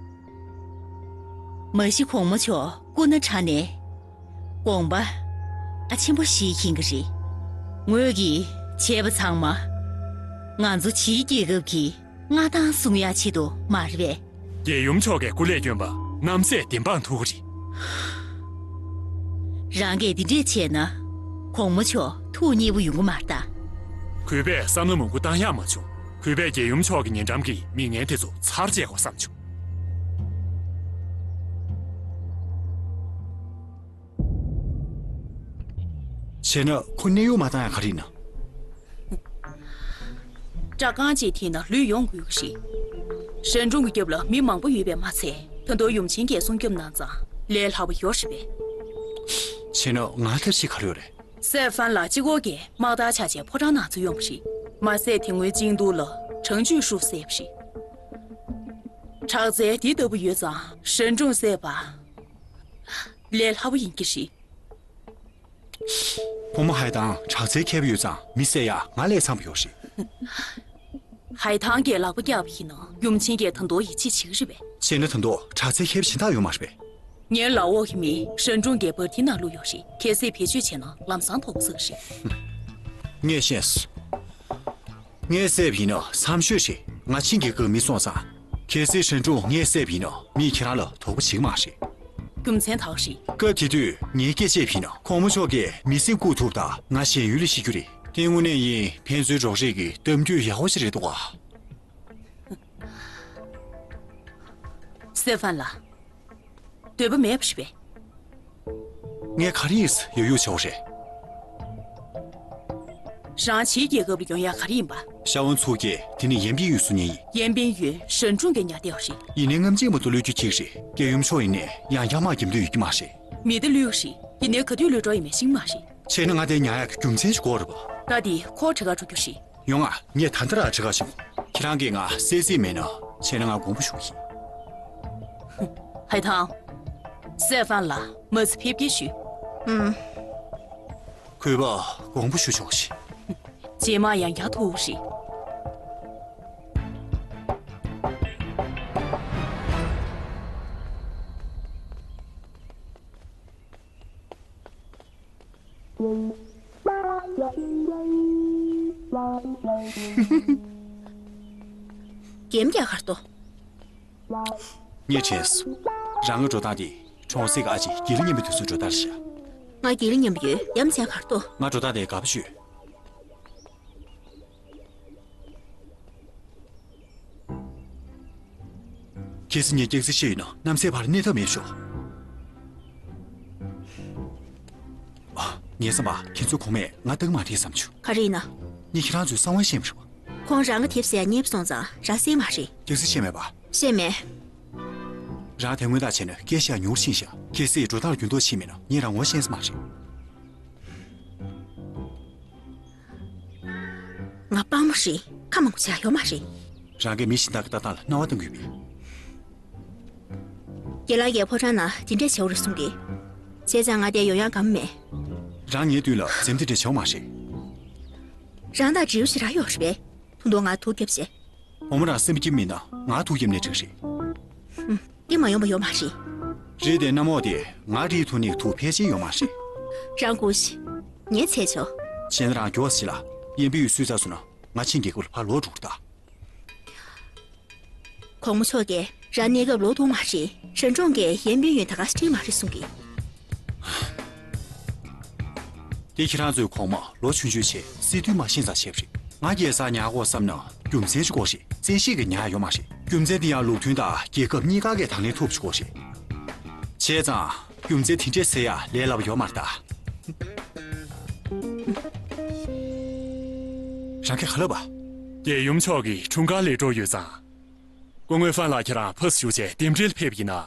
མ་གཞི་གོང་མ་མཆོག་སྐུ་ན་ཕྲ་ནས་དགོངས་པ་ཆེན་པོ་ཞིག་ཡིན་གྱི་རེད། ངོས་ཀྱིས་བྱས་པ་ཚང་མ་ང་ཚོ་ཕྱིའི་རྒྱལ་ཁབ་ཀྱི་མངའ་ཐང་སྲུང་ཡག་ཆེད་དུ་མ་རེད་པས། རྒྱལ་ཡུམ་མཆོག་གིས་སྐུ་ལས་བསྐྱོན་པ་རྣམ་སྲས་བདེན་དཔང་ཐུབ་ཀྱི་རེད། རང་གིས་འདི་འདྲས་བྱས་ན་གོང་མ་མཆོག་ཐུགས་མཉེས་པོ་ཡོང་གི་མ་རེད་ད། གུས་པས་བསམ་བློ་མང་པོ་བཏང་ཡག་མ་བྱུང་། གུས་པས་རྒྱལ་ཡུམ་མཆོག་གི་ཉེ་འགྲམ་གྱི་མི་ངན་དེ་ཚོ་ཚར་བཅད་དགོས་བསམ་བྱུང་། བྱས་ན་ཁོ་གནས་དབྱུང་མ་བཏང་ཡག་ག་རེ་ཡིན་ན། སྐྲ་རྐང་གཅིག་འཐེན་ན་ལུས་ཡོང་དགོས་ཀྱི་རེད། ཧྲན་ཀྲུང་གི་རྒྱབ་ལ་མི་མང་པོ་ཡོད་པས་མ་ཚད། ད་དུང་ཡུམ་ཆེན་གྱིས་སྲུང་སྐྱོབ་གནང་ཙང་ལས་སླ་པོ་ཡོད་རེད་པས། བྱས་ན་ང་ལྟར་ཞིག་ག་རེ་ཡོད་རེད། སེ་ཧྥན་ལགས་གཅིག་པོ་གིས་དམག་དར་ཕྱར་བྱས་ཕོ་བྲང་ནང་ཚུར་ཡོང་བ་རེད། མ་ཟད་དེ་སྔོན་ཅིང་ཏུའུ་ལ་ཁྲང་ཅུས་ཧྲུའུ་བསད་པ་རེད། དྲག་རྩལ་འདི་ལྟ་བུ་ཡོད་ཙང་ཧྲན་ཀྲུང་བསད་པ་ལས་སླ་པོ་ཡིན་གྱི་རེད། བུ་མོ་ཧའེ་ཐང་དྲག་རྩལ་མཁས་པོ་ཡོད་ཙང་མི་བསད་ཡག་ང་ལས་འཚམ་པོ་ཡོད་རེད། ཧའེ་ཐང་གིས་ལག་པ་བཀྱགས་པ་ཡིན་ན་ཡུམ་ཆེན་གྱིས་ད་དུང་ཡིད་ཆེས་བྱེད་ཀྱི་རེད་པས། བྱས་ན་ད་དུང་དྲག་རྩལ་མཁས་པ་གཞན་དག་ཡོད་མ་རེད་པས། ངའི་ལའོ་གི་མི་ཧྲན་ཀྲུང་གིས་འབར་མདེལ་ནང་བླུགས་ཡོད་རེད། གལ་སྲིད་བེད་སྤྱོད་བྱས་ན་ལམ་སང་དོགས་པ་ཟ་གི་རེད། ངས་ཤེས་སོང་། ངས་བསད་པ་ཡིན་ན་འཚམས་ཤོས་རེད། ང་ཆིན་རྒྱལ་ཁབ་མི་སོང་ཙང་། གལ་སྲིད་ཧྲན་ཀྲུང་ངས་བསད་པ་ཡིན་ན་མིས་ཁྱེད་རང་ལ་དོགས་པ་བྱེད་ཀྱི་མ་རེད། རྒྱུ་མཚན་དག་རེད། སྐབས་དེ་དུས་ངས་སྐད་ཆ་བཤད་པ་ཡིན་ན་གོང་མ་མཆོག་གིས་མི་སེམས་བཀུག་ཐུབ་ད་ང་ཞེན་ཡུལ་ལ་ཤི་རྒྱུ་རེད། དེ་དངོས་གནས་ཡིན་ཕན་ཚུན་རོགས་རེས་ཀྱི་གཏམ་རྒྱུད་ཡག་པོ་ཞིག་རེད་འདུག་ག། སེ་ཧྥན་ལགས། འདོད་པ་མེད་པ་ཞིག་པས། ངས་ག་རེ་ཡིན་ཡོད་ཡོད་བྱའོ་རེད། རང་ཕྱིའི་རྒྱལ་ཁབ་ལ་ཡོང་ཡ་ག་རེ་ཡིན་པ། ཤ་བོ་ཚུགས་ཀྱིས་དེ་ནི་ཡན་པིན་ཡུས་སུ་ཉན་ཡིན། ཡན་པིན་ཡུས་ཧྲན་ཀྲུང་གི་ཉག་བསྡད་པ་རེད། ཡིན་ནའི་རྔམ་བརྗིད་མ་གཏོགས་བློས་འགྱུར་གྱིས་རེད། རྒྱལ་ཡུམ་མཆོག་ཡིན་ནའི་ཡང་བསྐྱར་དམག་རྒྱབ་འདོད་ཡོད་ཀྱི་མ་རེད། མི་དེ་བློས་རེད། ཡིན་ནའི་ག་དུས་བློས་འགྲོ་ཡིན་མེད་ཤེས་མ་རེད། བྱས་ན་ང་དེ་ཉར་ཡག་གི་རྒྱུ་མཚན་ཞིག་དགོས་རེད་པ། ད་དེ་ཁོ་གྲི་ཁ་འགྲོ་རྒྱུ་རེད། ཡོང་ང་། ངས་ད་ལྟ་རང་གྲི་ཁ་བཞག་ཁྱེད་རང་གིས་ང་བསད་རྩིས་མེད་ན། བྱས་ན་ང་དགོངས་པ་ཞུ་གི་ཡིན། ཧའེ་ཐང་། སེ་ཧྥན་ལགས་མ་ཚི་ཕེབས་སྐྱེལ་ཞུས། ཨུམ། གུས་པ་དགོངས་པ་ཞུ་ཆོག་ཞེས། རྗེས་མ་ཡང་བསྐྱར་ཐུག་རེད། རྒྱན་རྒྱག་གར་ཏོ། ངས་དྲན་སོང་། རང་གི་འགྲོ་སྟངས་དེ་གྲོང་གསེབ་ཀྱི་ཨ་ཅེ་དགེ་ལེགས་མཉམ་པའི་དུས་སུ་འགྲོ་སྟངས་རེད་ཤག་ང་དགེ་ལེགས་མཉམ་པོ་ཡོད། ཡ་མཚན་གར་ཏོ། ང་འགྲོ་སྟངས་དེ་དགའ་པོ་བྱོས། གལ་སྲིད་ངས་སྐྱག་རྫུན་བཤད་ཡོད་ན་གནམ་སའི་བར་གནས་ཐབས་མེད་ཤོག་ཨ། ངའི་བསམ་པར་ཁྱེད་ཚོའི་གོང་མས་ང་སྟག་མ་རེད་བསམ་བྱུང་། ག་རེ་ཡིན་ན། ངས་ཁྱེད་རང་ཚོའི་གསང་བ་ཤེས་མ་རེད་པ། ཁོང་རང་གི་དེབ་ཟེར་ཡ་རྙེད་སོང་ཙང་རང་གསན་མ་རེད། སྐྱག་རྫུན་བཤད་མེད་པ། བཤད་མེད། རང་དེ་སྔོན་དག་བྱས་ན་སྐད་ཆ་ཉུང་རུ་ཕྱིན་ཤག་གལ་སྲིད་འགྲོ་སྟངས་འགྱུར་ལྡོག་ཕྱིན་མེད་ན་ངས་རང་ངོ་ཤེས་ས་མ་རེད། ང་དཔའ་མོ་རེད། ཁ་མང་པོ་བྱ་ཡོད་མ་རེད། རང་གིས་མི་གཞན་དག་གི་ལྟ་སྟངས་ལ་རྣ་བ་གཏོང་གི་ཡོད་པས། རྒན་ལགས་ཀྱིས་ཕོ་བྲང་ནང་དེ་འདྲས་བྱེད་དགོས་རེད་གསུང་གི། བྱས་ཙང་ང་དེ་ཡོང་ཡག་དགའ་མོ་མེད། རང་ངའི་མདུན་ལ་འཛེམ་དེ་འདྲས་བྱེད་དགོས་མ་རེད། རང་དང་འབྲེལ་བ་ཞེ་དྲག་ཡོད་རེད་པས། ད་དུང་ང་ཐུག་རྒྱབ་བྱས། བུ་མོ་རང་སེམས་པ་སྐྱིད་མིན་ན་ང་ཐུག་རྒྱབ་ནས་འགྲིག་རེད། ཧུམ། འདི་མ་ཡོང་པ་ཡོད་མ་རེད། རེད་དེ་གནམ་འོག་དེ་ང་རིའི་ཐོག་ནས་ཐུག་ཕལ་ཆེར་ཡོད་མ་རེད། རང་སྒུག་ཤིག་ངས་འཚོལ་ཆོག་བྱས་ན་རང་འགྱུར་བ་ཞིག་ལ་ཡན་པིན་ཡུས་གསོད་ཚར་སོང་ན་ང་ཆིན་རྒྱལ་ཁབ་ལ་ཕར་ལོག་འགྲོ་གི་རེད་ད། གོང་མ་མཆོག་གིས་རང་གནས་སྐབས་ལོག་ཐུབ་མ་རེད། ཧྲན་ཀྲུང་གིས་ཡན་པིན་ཡུས་ད་ག་སེ་ཁྲིད་མ་རེད་གསུང་གི། དེ་ཁྱེད་རང་ཚོའི་གོང་མ་ལོ་ཆུང་ཆུང་བྱས་སྲིད་དུས་མ་ཤེས་ཙང་བྱས་པ་རེད། ང་རྒྱལ་ས་ཉར་དགོས་བསམ་ན་རྒྱུ་མཚན་ཅིག་དགོས་རེད། བཙན་ཤེད་ཀྱིས་ཉར་ཡ་ཡོད་མ་རེད། རྒྱུ་མཚན་དེ་ཡང་ལུགས་མཐུན་དང་རྒྱལ་ཁབ་གཉིས་ཀ་གིས་དང་ལེན་ཐུབ་པ་ཅིག་དགོས་རེད། བྱས་ཙང་རྒྱུ་མཚན་དེ་འདྲས་ཟེར་ཡ་ལས་སླ་པོ་ཡོད་མ་རེད་ད། རང་གིས་ག་ལབ་པ། རྒྱལ་ཡུམ་མཆོག་གིས་འཁྲུངས་སྐར་ལས་གྲོལ་ཡོད་ཙང་། སྐུ་ངོ་ཧྥན་ལགས་ཁྱེད་རང་ཕར་ཞུགས་བྱས་རྟེན་འབྲེལ་ཕེབས་ཡིན་ན།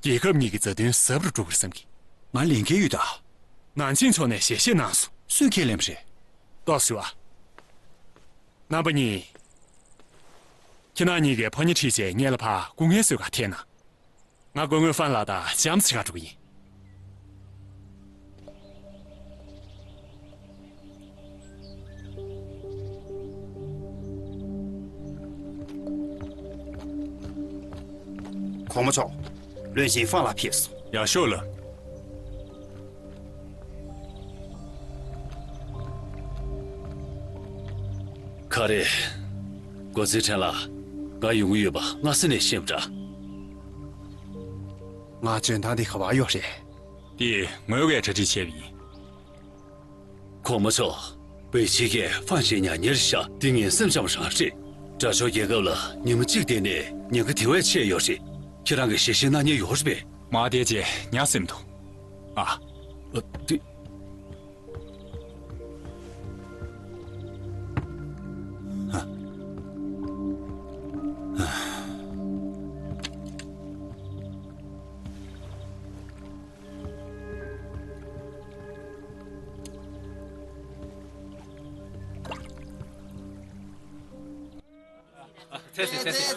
རྒྱལ་ཁབ་གཉིས་ཀྱི་མཛའ་མཐུན་ཟབ་རུ་འགྲོ་གི་རེད་བསམ་གི། ང་ལས་འགན་ཡོད་ད། ནང་ཆེན་ཕྱོགས་ནས་ཞལ་བཞེས་གནང་སོང་། སུས་ཁས་ལེན་པ་རེད། ཏོག་ཞུ་ཨ། རྣམ་པ་གཉིས། ཁྱེད་རང་གཉིས་ཀྱིས་ཕོ་ཉ་ཁྲིད་བྱས་སྔོན་ལ་ཕར་སྐུ་ངལ་གསོ་གར་ཐད་ན། ང་སྐུ་ངོ་ཧྥན་ལགས་དང་ལྕམ་ཚེ་ག་འགྲོ་གི་ཡིན། གོང་མ་མཆོག་བློན་ཆེན་ཧྥང་ལགས་ཕེབས་སོང་། ཡར་ཤོག་ལགས། ག་རེ། འགོ་འཛིན་ཁྲེན་ལགས། ང་ཡོང་གི་ཡོད་པ་སྔ་ས་ནས་ཤེས་པ་འདྲ། ང་འཇོན་ཐང་འདི་ག་པར་ཡོད་རེད། དེ་ངོས་ཀྱིས་གྲ་སྒྲིག་བྱས་པ་ཡིན། གོང་མ་མཆོག་པེ་ཅིན་གྱིས་ཧྥང་ཞིན་ཉར་ཉེར་བཞག་འདི་ངའི་སེམས་ཙམ་རང་རེད། དགྲ་ཕྱོགས་རྒྱལ་ཁབ་ལ་ཉི་མ་གཅིག་བསྡད་ནས་ཉེན་ཁ་དེ་བས་ཆེ་ཡོད་རེད། ཁྱེད་རང་གིས་ཞལ་བཞེས་གནང་མཁན་ཡོད་རེད་པས། མ་བསྡད་རྗེས་ཉར་སེམས་འདུག་ཨ། ཨ། དེ།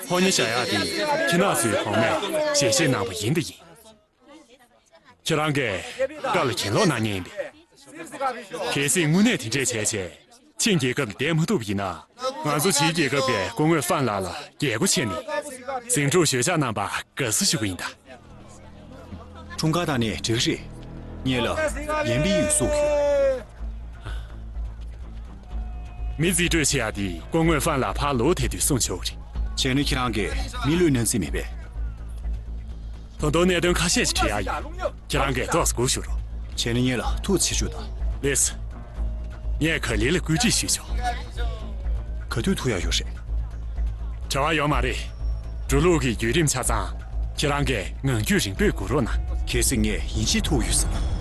ཕོ་ཉ་བཞག་ཡག་དེ་ཁྱེད་རང་ཚོའི་གོང་མས་ཞལ་བཞེས་གནང་བ་ཡིན་དང་ཡིན། ཁྱེད་རང་གིས་བཀའ་ལ་གྱེན་ལོག་གནང་མཁན་ཡིན་པས། གལ་སྲིད་དངོས་གནས་དེ་འདྲས་བྱས་བྱས་ཆིན་རྒྱལ་ཁབ་ལ་བསྡད་མ་ཐུབ་པ་ཡིན་ན། ང་ཚོ་ཕྱིའི་རྒྱལ་ཁབ་ཀྱིས་སྐུ་ངོ་ཧྥན་ལགས་ལ་རྒྱལ་སྒོ་ཕྱེ་ནས་ཟིང་འཁྲུག་ཞོད་འཇགས་གནང་བར་དགའ་བསུ་ཞུ་གི་ཡིན་ད། འཁྲུངས་སྐར་དང་ནི་འགྲིག་རེད། ངེད་ལ་ཡན་པིན་ཡུས་བསུ་གི་ཡོད། མི་རྩིས་སྤྲོད་བྱེད་ཡག་དེ་སྐུ་ངོ་ཧྥན་ལ་ཕར་ལོག་དེ་དུས་གསུངས་ཆོག་རེད། བྱས་ན་ཁྱེད་རང་གིས་མི་ལུས་གནང་རྩིས་མེད་པས། ད་དུང་གནད་དོན་ཁ་ཤས་ཤིག་དྲི་ཡག་ཡོད། ཁྱེད་རང་གིས་ཏོག་ཙམ་སྒུག་བཞུགས་རོགས། བྱས་ན་ངེད་ལ་ཐུགས་རྗེ་ཆེ་ཞུ་དང་། ལེགས་སོ། ངས་ག་ལེ་ལ་བཀོད་སྒྲིག་ཞུས་ཆོག། ག་དུས་ཐུག་ཡག་ཡོད་རེད། བྲེལ་བ་ཡོད་མ་རེད། འགྲོ་ལུགས་ཀྱི་བརྒྱུད་རིམ་ཆ་ཚང་ཁྱེད་རང་གིས་ངང་རྒྱུད་རིང་པོས་སྒུག་རོགས་གནང་། གལ་སྲིད་ངས་ཡིན་གཅིག་ཐུག་ཡོད་ཟེར་ན།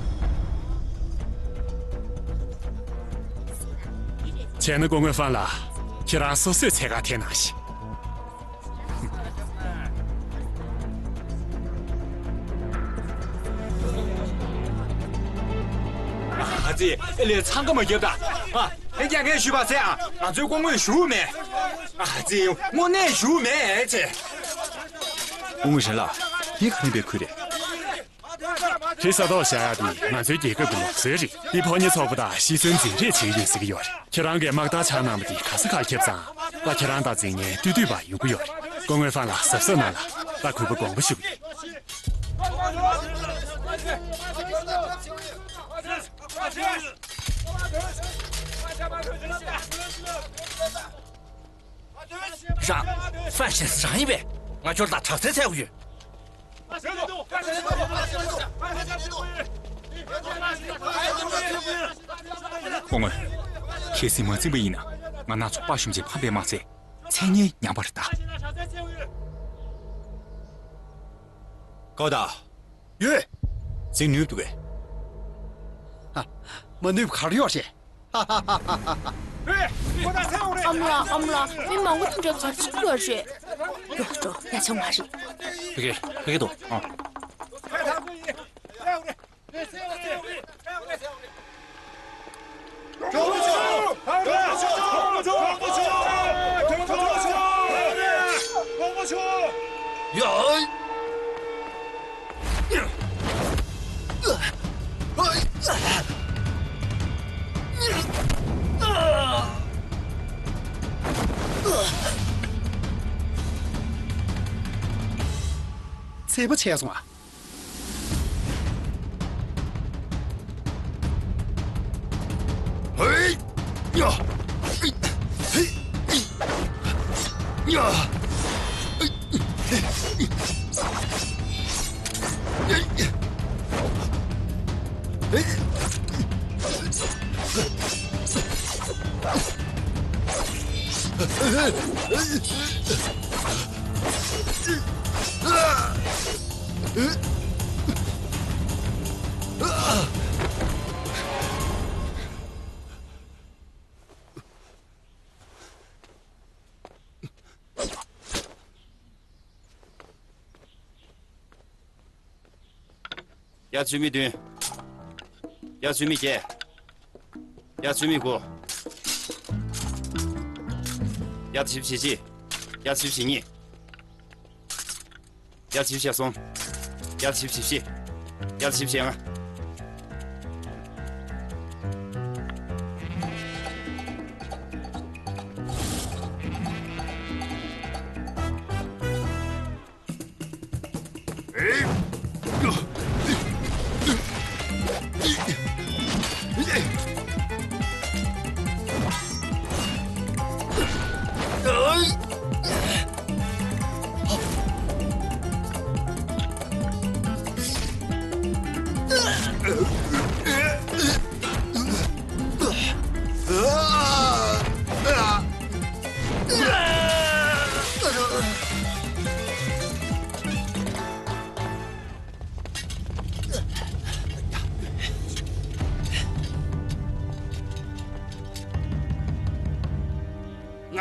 བྱས་ན་སྐུ་ངོ་ཧྥན་ལ་ཁྱེད་རང་སོ་སོས་འཚོལ་ག་ཐད་གནང་ཞིག། ཨ་ཙི། ཨེ་ལས་འཚང་ཁ་མ་རྒྱབ་ད། ཨ། ལྷན་རྒྱས་ངས་ཞུས་པ་ཟེར་ཨ། ང་ཚོའི་སྐུ་ངོས་ཞུ་མེད། ཨ་ཙི། དངོས་གནས་ཞུ་མེད་ཅེས། སྐུ་ངོ་ཧྲན་ལགས། འདི་ག་རེ་འབད་ཁུལ་རེད། དེ་ས་ཐོག་བཞག་ཡག་དེ་ང་ཚོའི་རྒྱལ་ཁབ་ཀྱི་ལུགས་སྲོལ་རེད། འདི་ཕོ་ཉ་ཚོགས་པ་དང་ཤི་གསོན་འཛིན་རེས་བྱེད་ཀྱི་ཡོད་ཟེར་གྱི་ཡོད་རེད། ཁྱེད་རང་གིས་དམག་རྟ་འཕྱར་གནང་བ་དེ་ག་ས་གར་ཁྱབ་ཙང་། ད་ཁྱེད་རང་དང་འཛིང་ངན་ལྟོས་ལྟོས་པ་ཡོང་གི་ཡོད་རེད། སྐུ་ངོ་ཧྥན་ལགས་གཟབ་གཟབ་གནང་ལ། ད་གུས་པ་དགོངས་པ་ཞུ་གི་ཡོད། རང་། ཧྥན་ཧྲན་རང་ཡིན་པས། ང་ཁྱོད་དང་དྲག་རྩལ་འཚོལ་གྱི་ཡོད། སྐུ་ངོ། གལ་སྲིད་མ་འཛིན་པ་ཡིན་ན། ང་སྣ་ཚོགས་དཔའ་ཞུམ་ཅིག་ཕམ་པས་མ་ཚད། མཚན་སྙན་ཉམས་པ་རེད་ད། ཀའོ་ད། ཡོད། འཛིང་ནུས་འདུག་གས། ཧ། མ་ནུས་པ་ག་རེ་ཡོད་རེད། ཨ་མ་ལགས། ཨ་མ་ལགས། མི་མང་པོ་དེ་འདྲ་ག་རེ་བྱེད་ཀྱི་ཡོད་རེད། ཡོག་འགྲོ་ཡ་ཆང་མ་རེད། ཕ་གི་ཕ་གི་འདུག་ཨ། ཚད་པ་ཆད་སོང་ཨ། ཡ་ཚུལ་མིན་བདུན། ཡ་ཚུལ་མིན་བརྒྱད། ཡ་ཚུལ་མིན་དགུ། ཡ་ཚུལ་བྱེད་གཅིག། ཡ་ཚུལ་བྱེད་གཉིས། ཡ་ཚུལ་བྱེད་གསུམ། ཡ་ཚུལ་བྱེད་བཞི། ཡ་ཚུལ་བྱེད་ལྔ།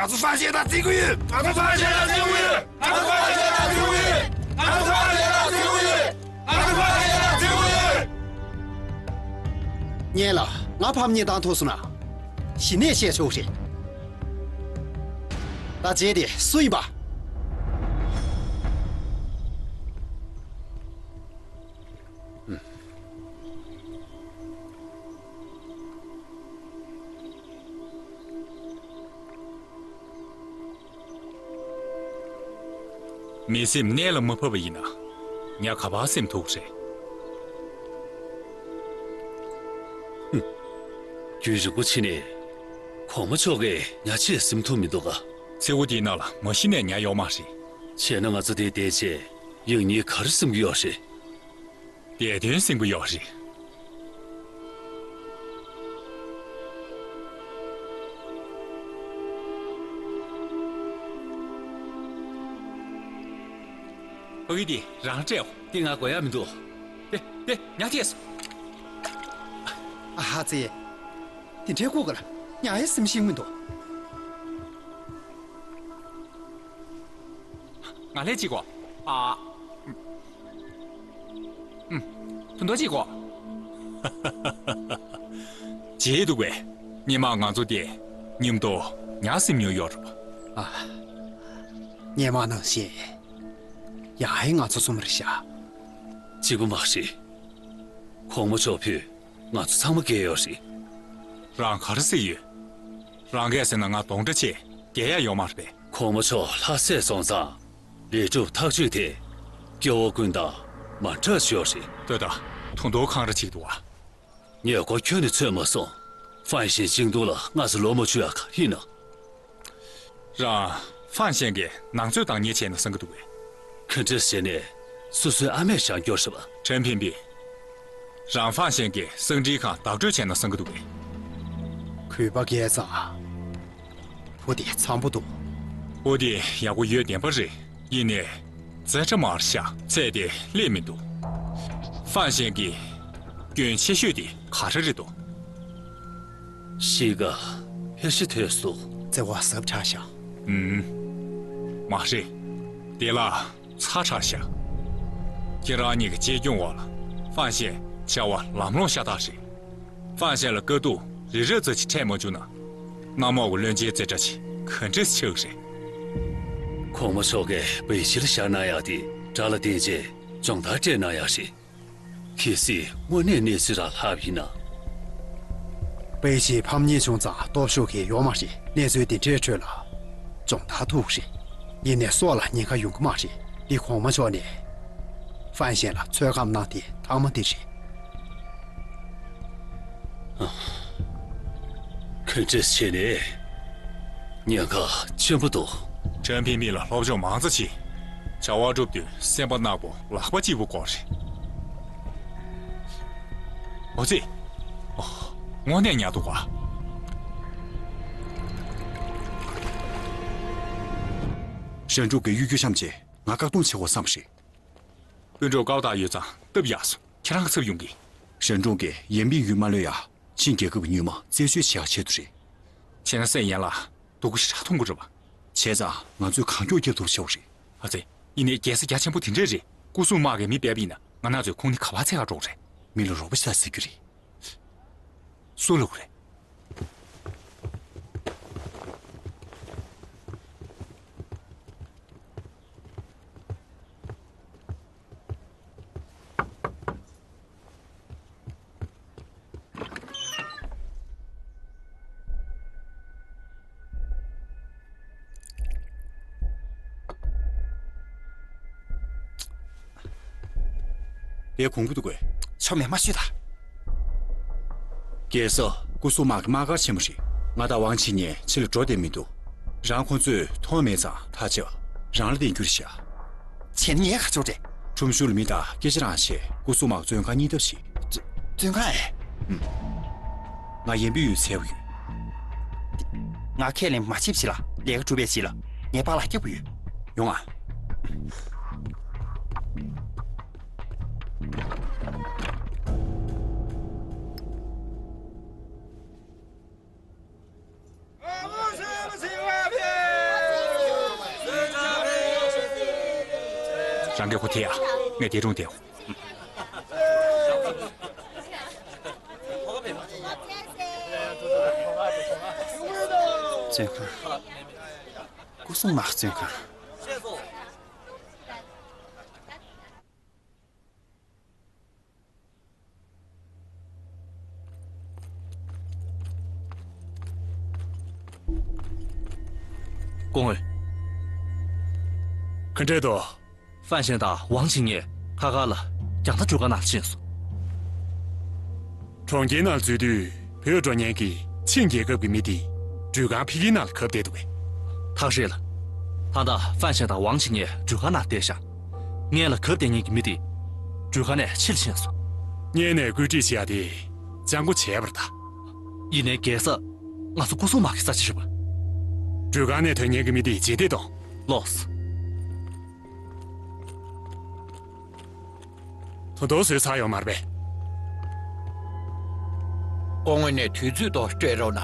ང་ཚོ་ཧྥན་ཞེ་དང་བརྩི་གི་ཡོད། ང་ཚོ་ཧྥན་ཞེ་དང་བརྩི་གི་ཡོད། ང་ཚོ་ཧྥན་ཞེ་དང་བརྩི་གི་ཡོད། ང་ཚོ་ཧྥན་ཞེ་དང་བརྩི་གི་ཡོད། ང་ཚོ་ཧྥན་ཞེ་དང་བརྩི་གི་ཡོད། སྔོན་ལ་ང་ཕམ་ཉེས་བཏང་ཐུབ་སོང་ན། གཞི་ནས་བཤད་ཆོག་རེད། ད་བྱས་དེ་སུ་ཡིན་པ། མི་སེམས་གནད་ལ་མ་ཕབ་པ་ཡིན་ན། ཉ་ག་པར་སེམས་ཐུག་རེད། ཧུམ། རྒྱུན་རིང་པོ་ཕྱིན་ནས། གོང་མ་མཆོག་གིས་ཉ་ཆེས་ཟིན་ཐུབ་མི་འདུག་ག། མཚེའུ་དེའི་ནང་ལ་མ་གཞི་ནས་ཉ་ཡོད་མ་རེད། བྱས་ན་ང་ཚོ་དེར་བསྡད་བྱས་ཡང་ཉིན་ག་རེ་ཟིན་གྱི་ཡོད་རེད། བསྡད་དོན་ཟིན་གྱི་ཡོད་རེད། ཕ་གི་འདི་རང་སྤྲད་འོ། འདི་ང་དགོས་ཡག་མི་འདུག། དེ་དེ་ཉ་ཐེ་སོང་། ཨ་ཧ་ཙེ། དེ་འདྲའི་སྐུ་ག་ལ་ཉ་ཡེ་སེམས་ཤིང་མི་འདུག། ང་ལས་ཅིག་གོ། ཨ། ཨུམ། ཐུན་ཐོ་ཅིག་གོ། བརྗེད་འདུག་པས། སྔོན་མ་ང་ཚོ་དེ་མཉམ་དུ་ཉ་ཟིན་མྱོང་ཡོད་རེད་པ། ཨ། སྔོན་མ་ནང་བཞིན་ཡང་ཧེ་ང་ཚོ་གསུམ་རེད་ཤག། གཅིག་པུ་མ་རེད། གོང་མ་མཆོག་ཕུད་ང་ཚོ་ཚང་མ་རྒས་ཡོད་རེད། རང་ག་རེ་ཟེར་ཡོད། རང་རྒས་ཟེར་ན་ང་གདོན་འདྲ་ཆེ་རྒས་ཡག་ཡོད་མ་རེད་པས། གོང་མ་མཆོག་ལྷ་སྲས་སོང་ཙང་ལས་སྒྲུབ་ཐག་གཅོད་དེ་སྐྱེ་བོ་ཀུན་དང་མ་འདྲ་ཞིག་ཡོད་རེད། ལྟོས་དང་། ཐུང་ཐུང་འཁང་ར་བྱེད་ཀྱི་འདུག་ཨ། ངས་ཁོ་ཁྱོན་ནས་ཚོད་མ་སོང་། ཧྥན་ཤན་ཅིང་ཏུའུ་ལ་སྔ་ས་ལོ་མ་བཅུ་ཡག་ག་ཡིན་ན། རང་ཧྥན་ཤན་གྱིས་ནང་རྩོད་བཏང་ཉེན་བྱས་ན་བསམ་གྱི་འདུག་གས། ག་འདྲས་བྱས་ནས་སོ་སོའི་ཨ་མས་བཞག་རྒྱུ་རེད་པ། ཁྲེན་ཕིན་པི། རང་ཧྥན་ཤན་གྱིས་གསང་འཕྲིན་ཁང་བདག་སྤྲོད་བྱས་ན་བསམ་གྱི་འདུག་གས། གུས་པ་བསྐྱལ་ཙང་། བུ་དེ་འཚམ་པོ་འདུག། བུ་དེ་ཡག་པོ་ཡོད་བདེན་པ་རེད། ཡིན་ནའི། རྩེ་གྲ་མར་བཞག་ཚད་དེ་སླེབས་མི་འདུག། ཧྥན་ཤན་གྱི་སྐྱོན་ཆེ་ཤོས་དེ་ག་རེ་རེད་འདུག། གཤིས་ཀ་ཧེ་ཤི་ཐོས་སུ། བརྩེ་བ་ཟབ་དྲགས་ཤག། ཨུམ། མ་རེད། དེ་ལ་ཚ་དྲགས་ཤག། ཁྱེད་རང་གཉིས་ཀྱི་གཅེས་སྐྱོང་འོག་ལ་ཧྥན་ཤན་བྱ་བ་ལམ་ལྷོང་ཤ་སྟག་རེད། ཧྥན་ཤན་ལ་དཀའ་སྡུག་རི་རབ་ཙམ་ཞིག་འཕྲད་མ་བཅུག་ན། གནམ་འོག་གི་བློན་ཆེན་རྩེ་གྲ་ཅིག་ག་འདྲས་ཆགས་རེད། གོང་མ་མཆོག་གིས་པེ་ཅིན་ལ་བཞག་གནང་ཡག་དེ་དགྲ་ལ་བརྟེན་བྱས་སྦྱོང་བརྡར་སྤྲད་གནང་ཡག་རེད། གལ་སྲིད་དངོས་གནས་གནས་ཚུལ་རང་ལྷག་པ་ཡིན་ན། པེ་ཅིན་ཕམ་ཉེས་བྱུང་ཙང་སྟོབས་ཤུགས་ཀྱིས་ཡོང་མ་རེད། གནས་ཚུལ་འདི་འདྲའི་ཁྲོད་ལ་སྦྱོང་བརྡར་ཐུག་རེད། ཡིན་ནའི་སྲོག་ལ་ཉེན་ཁ་ཡོང་གི་མ་རེད། འདི་གོང་མ་མཆོག་ནས་ཧྥན་ཤན་ལ་ཚོད་བགམ་གནང་དེ་ཐ་མ་འདི་རེད། ག་འདྲས་བྱས་ནས་ཉེན་ཁ་ཆེན་པོ་འདུག། ཁྲེན་ཕིན་ཕིན་ལ་སློབ་སྦྱོང་མང་ཙམ་བྱེད། བྱ་བ་སྒྲུབ་དུས་སེམས་པ་ནག་པོ་ལག་པ་གཅིག་པུ་དགོས་རེད། འོ་ཙི། ཨོ། དངོས་གནས་ཉག་འདུག་ག། ཞན་ཀྲུང་གིས་གཡོ་སྒྱུ་བཤམས་བྱས་ང་བཀག་སྡོམ་བྱེད་དགོས་བསམ་པ་རེད། སྤུན་གྲོགས་ཀའོ་ཏཱ་ཡོད་ཙང་སྟབས་ཡག་སོང་། ཁྱེད་རང་གི་ཚབ་ཡོང་གི། ཞན་ཀྲུང་གིས་ཡན་པིང་ཡུས་མ་གློད་ཡ། ཆིན་རྒྱལ་ཁབ་ཀྱི་མྱུལ་མ་རྩད་གཅོད་བྱེད་ཡག་ཆེད་དུ་རེད། བྱས་ན་སེ་ཡན་ལགས་སྡུག་གུ་ཞེ་དྲག་མཐོང་གི་རེད་པ། བྱས་ཙང་ང་ཚོས་གང་མགྱོགས་སྐྱོབ་ཐུབ་ཆོག་རེད། ཨ་ཙི། ཡིན་ནའི་རྒྱལ་ས་རྒྱ་ཆེན་པོ་དེ་འདྲས་རེད། སྐུ་སྲུང་དམག་གིས་མི་སྤེལ་བ་ཡིན་ན་ང་རང་ཚོས་ཁོང་ནི་ག་པར་འཚོལ་ག་འགྲོ་རེད། མི་ལ་རོགས་པ་བྱེད་ཟེར་རྒྱུ་རེད། སུ་ལབ་རེད། དེ་གོང་བུ་འདུག་གས། ཆོ་མེད་མ་ཤོད་ད། རྒྱལ་ས་སྐུ་སྲུང་དམག་གི་དམག་སྒར་ཆེན་མོ་རེད། ང་དང་ཝང་ཆི་ཉན་ཕྱི་ལ་འགྲོ་བདེ་མི་འདུག། རང་ཁོ་ཚོས་མཐོང་མེད་ཙང་ཐག་བཅད། རང་ལ་བརྟེན་རྒྱུ་རེད་ཤག། བྱས་ན་ངས་ག་ཆོག་རེད། ཁྲོམ་གཞུང་ལ་མི་དང་སྐད་ཆ་རང་བཤད། སྐུ་སྲུང་དམག་བཙོན་ཁང་རྙེད་ཐབས་བྱེད། བཙོན་ཁང་ཨེ། ཨུམ། ང་ཡན་པིང་ཡུས་འཚོལ་བ་ཡོད། ང་ཁས་ལེན་མ་བྱེད་ཞིག་ལ་ལས་ཀ་སྒྲུབ་པའི་ཞིག་ལ་ངའི་པཱ་ལགས་སྐྱབས་ཡོད། ཡོང་ཨ། རང་གི་ཁོ་ཐེ་ཡ། ངས་དེ་རུང་དེ། བཙོན་ཁང་། སྐུ་སྲུང་དམག་བཙོན་ཁང་། སྐུ་ངོ། ག་འདྲས་འདུག། ཧྥན་ཞན་དང་ཝང་ཆི་ཉན་ཁ་ཁ་ལ་རྒྱང་ལྟ་གྲུ་ཁ་ནང་ཕྱིན་སོང་། གྲོང་ཁྱེར་ནང་འཛུལ་དུས་བོད་འགྲོ་མཁན་གྱི་ཆིན་རྒྱལ་ཁབ་ཀྱི་མི་དེ། འགྲུལ་ཁང་ཕ་གིའི་ནང་ལ་གབ་བསྡད་འདུག་གས། ཐག་རེད་ལགས། ད་ལྟ་ཧྥན་ཞན་དང་ཝང་ཆི་གཉིས་འགྲུལ་ཁང་ནང་བསྡད་ཤག་ངེད་ལ་གབ་བསྡད་མཁན་གྱི་མི་དེ་འགྲུལ་ཁང་ནས་ཕྱིར་ཕྱིན་སོང་། སྔོན་ནས་བཀོད་སྒྲིག་བྱེད་ཡ་དེ་སྤྱང་པོ་བྱས་པ་རེད་ད། ཡིན་ནའི་རྒྱལ་ས་ང་ཚོ་སྐུ་སྲུང་དམག་གི་ས་ཆ་རེད་པ། འགྲུལ་ཁང་ནས་ཐོན་མཁན་གྱི་མི་དེ་རྗེས་འདེད་གཏོང་། ལགས་སོ། ད་དུང་བཟོས་ཚར་ཡོད་མ་རེད་པས། སྐུ་ངོ་ནས་དུས་ཚོད་ཐོག་སྤྲད་རོགས་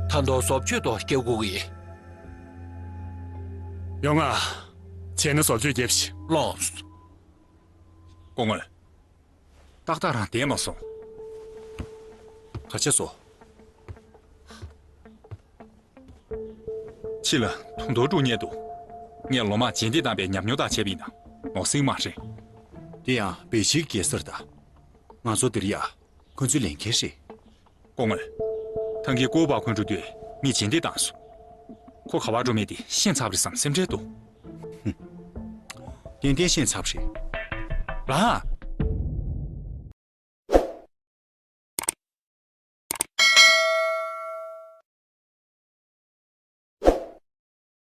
གནང་། ད་དུང་བཟོ་བཅོས་ཐོག་བརྒྱབ་དགོས་ཀྱི་ཡིན། ཡོང་ང་། བྱས་ན་བཟོ་བཅོས་བརྒྱབ་ཤིག་ལགས་སོ། སྐུ་ངོ། ཏག་ཏག་རང་བསྡད་མ་སོང་། ག་བྱས་སོང་། ཕྱི་ལ་ཐུང་ཐོ་དཀྲུག་ཉེ་འདུག་ངས་ལོ་མང་རྗེས་འདེད་བཏང་པའི་ཉམས་མྱོང་དང་བྱས་པ་ཡིན་ན་ནོར་སྲིད་མ་རེད། དེ་ཡང་པེ་ཅིང་གི་གེ་སར་དང་། ང་ཚོ་འདིར་ཡ། ཁོ་ཚོའི་ལས་འགན་རེད། སྐུ་ངོ། ཐང་གི་ཀོ་པ་ཁོན་ཀྲུ་དུས་ངས་རྗེས་འདེད་བཏང་སོང་། ཁོ་ག་པར་འགྲོ་མེད་དེ་ཤེས་ཚར་བ་རེད་བསམ་སེམས་ཁྲལ་འདུག་ཏན་ཏན་ཤེས་ཚར་བ་རེད། ལགས།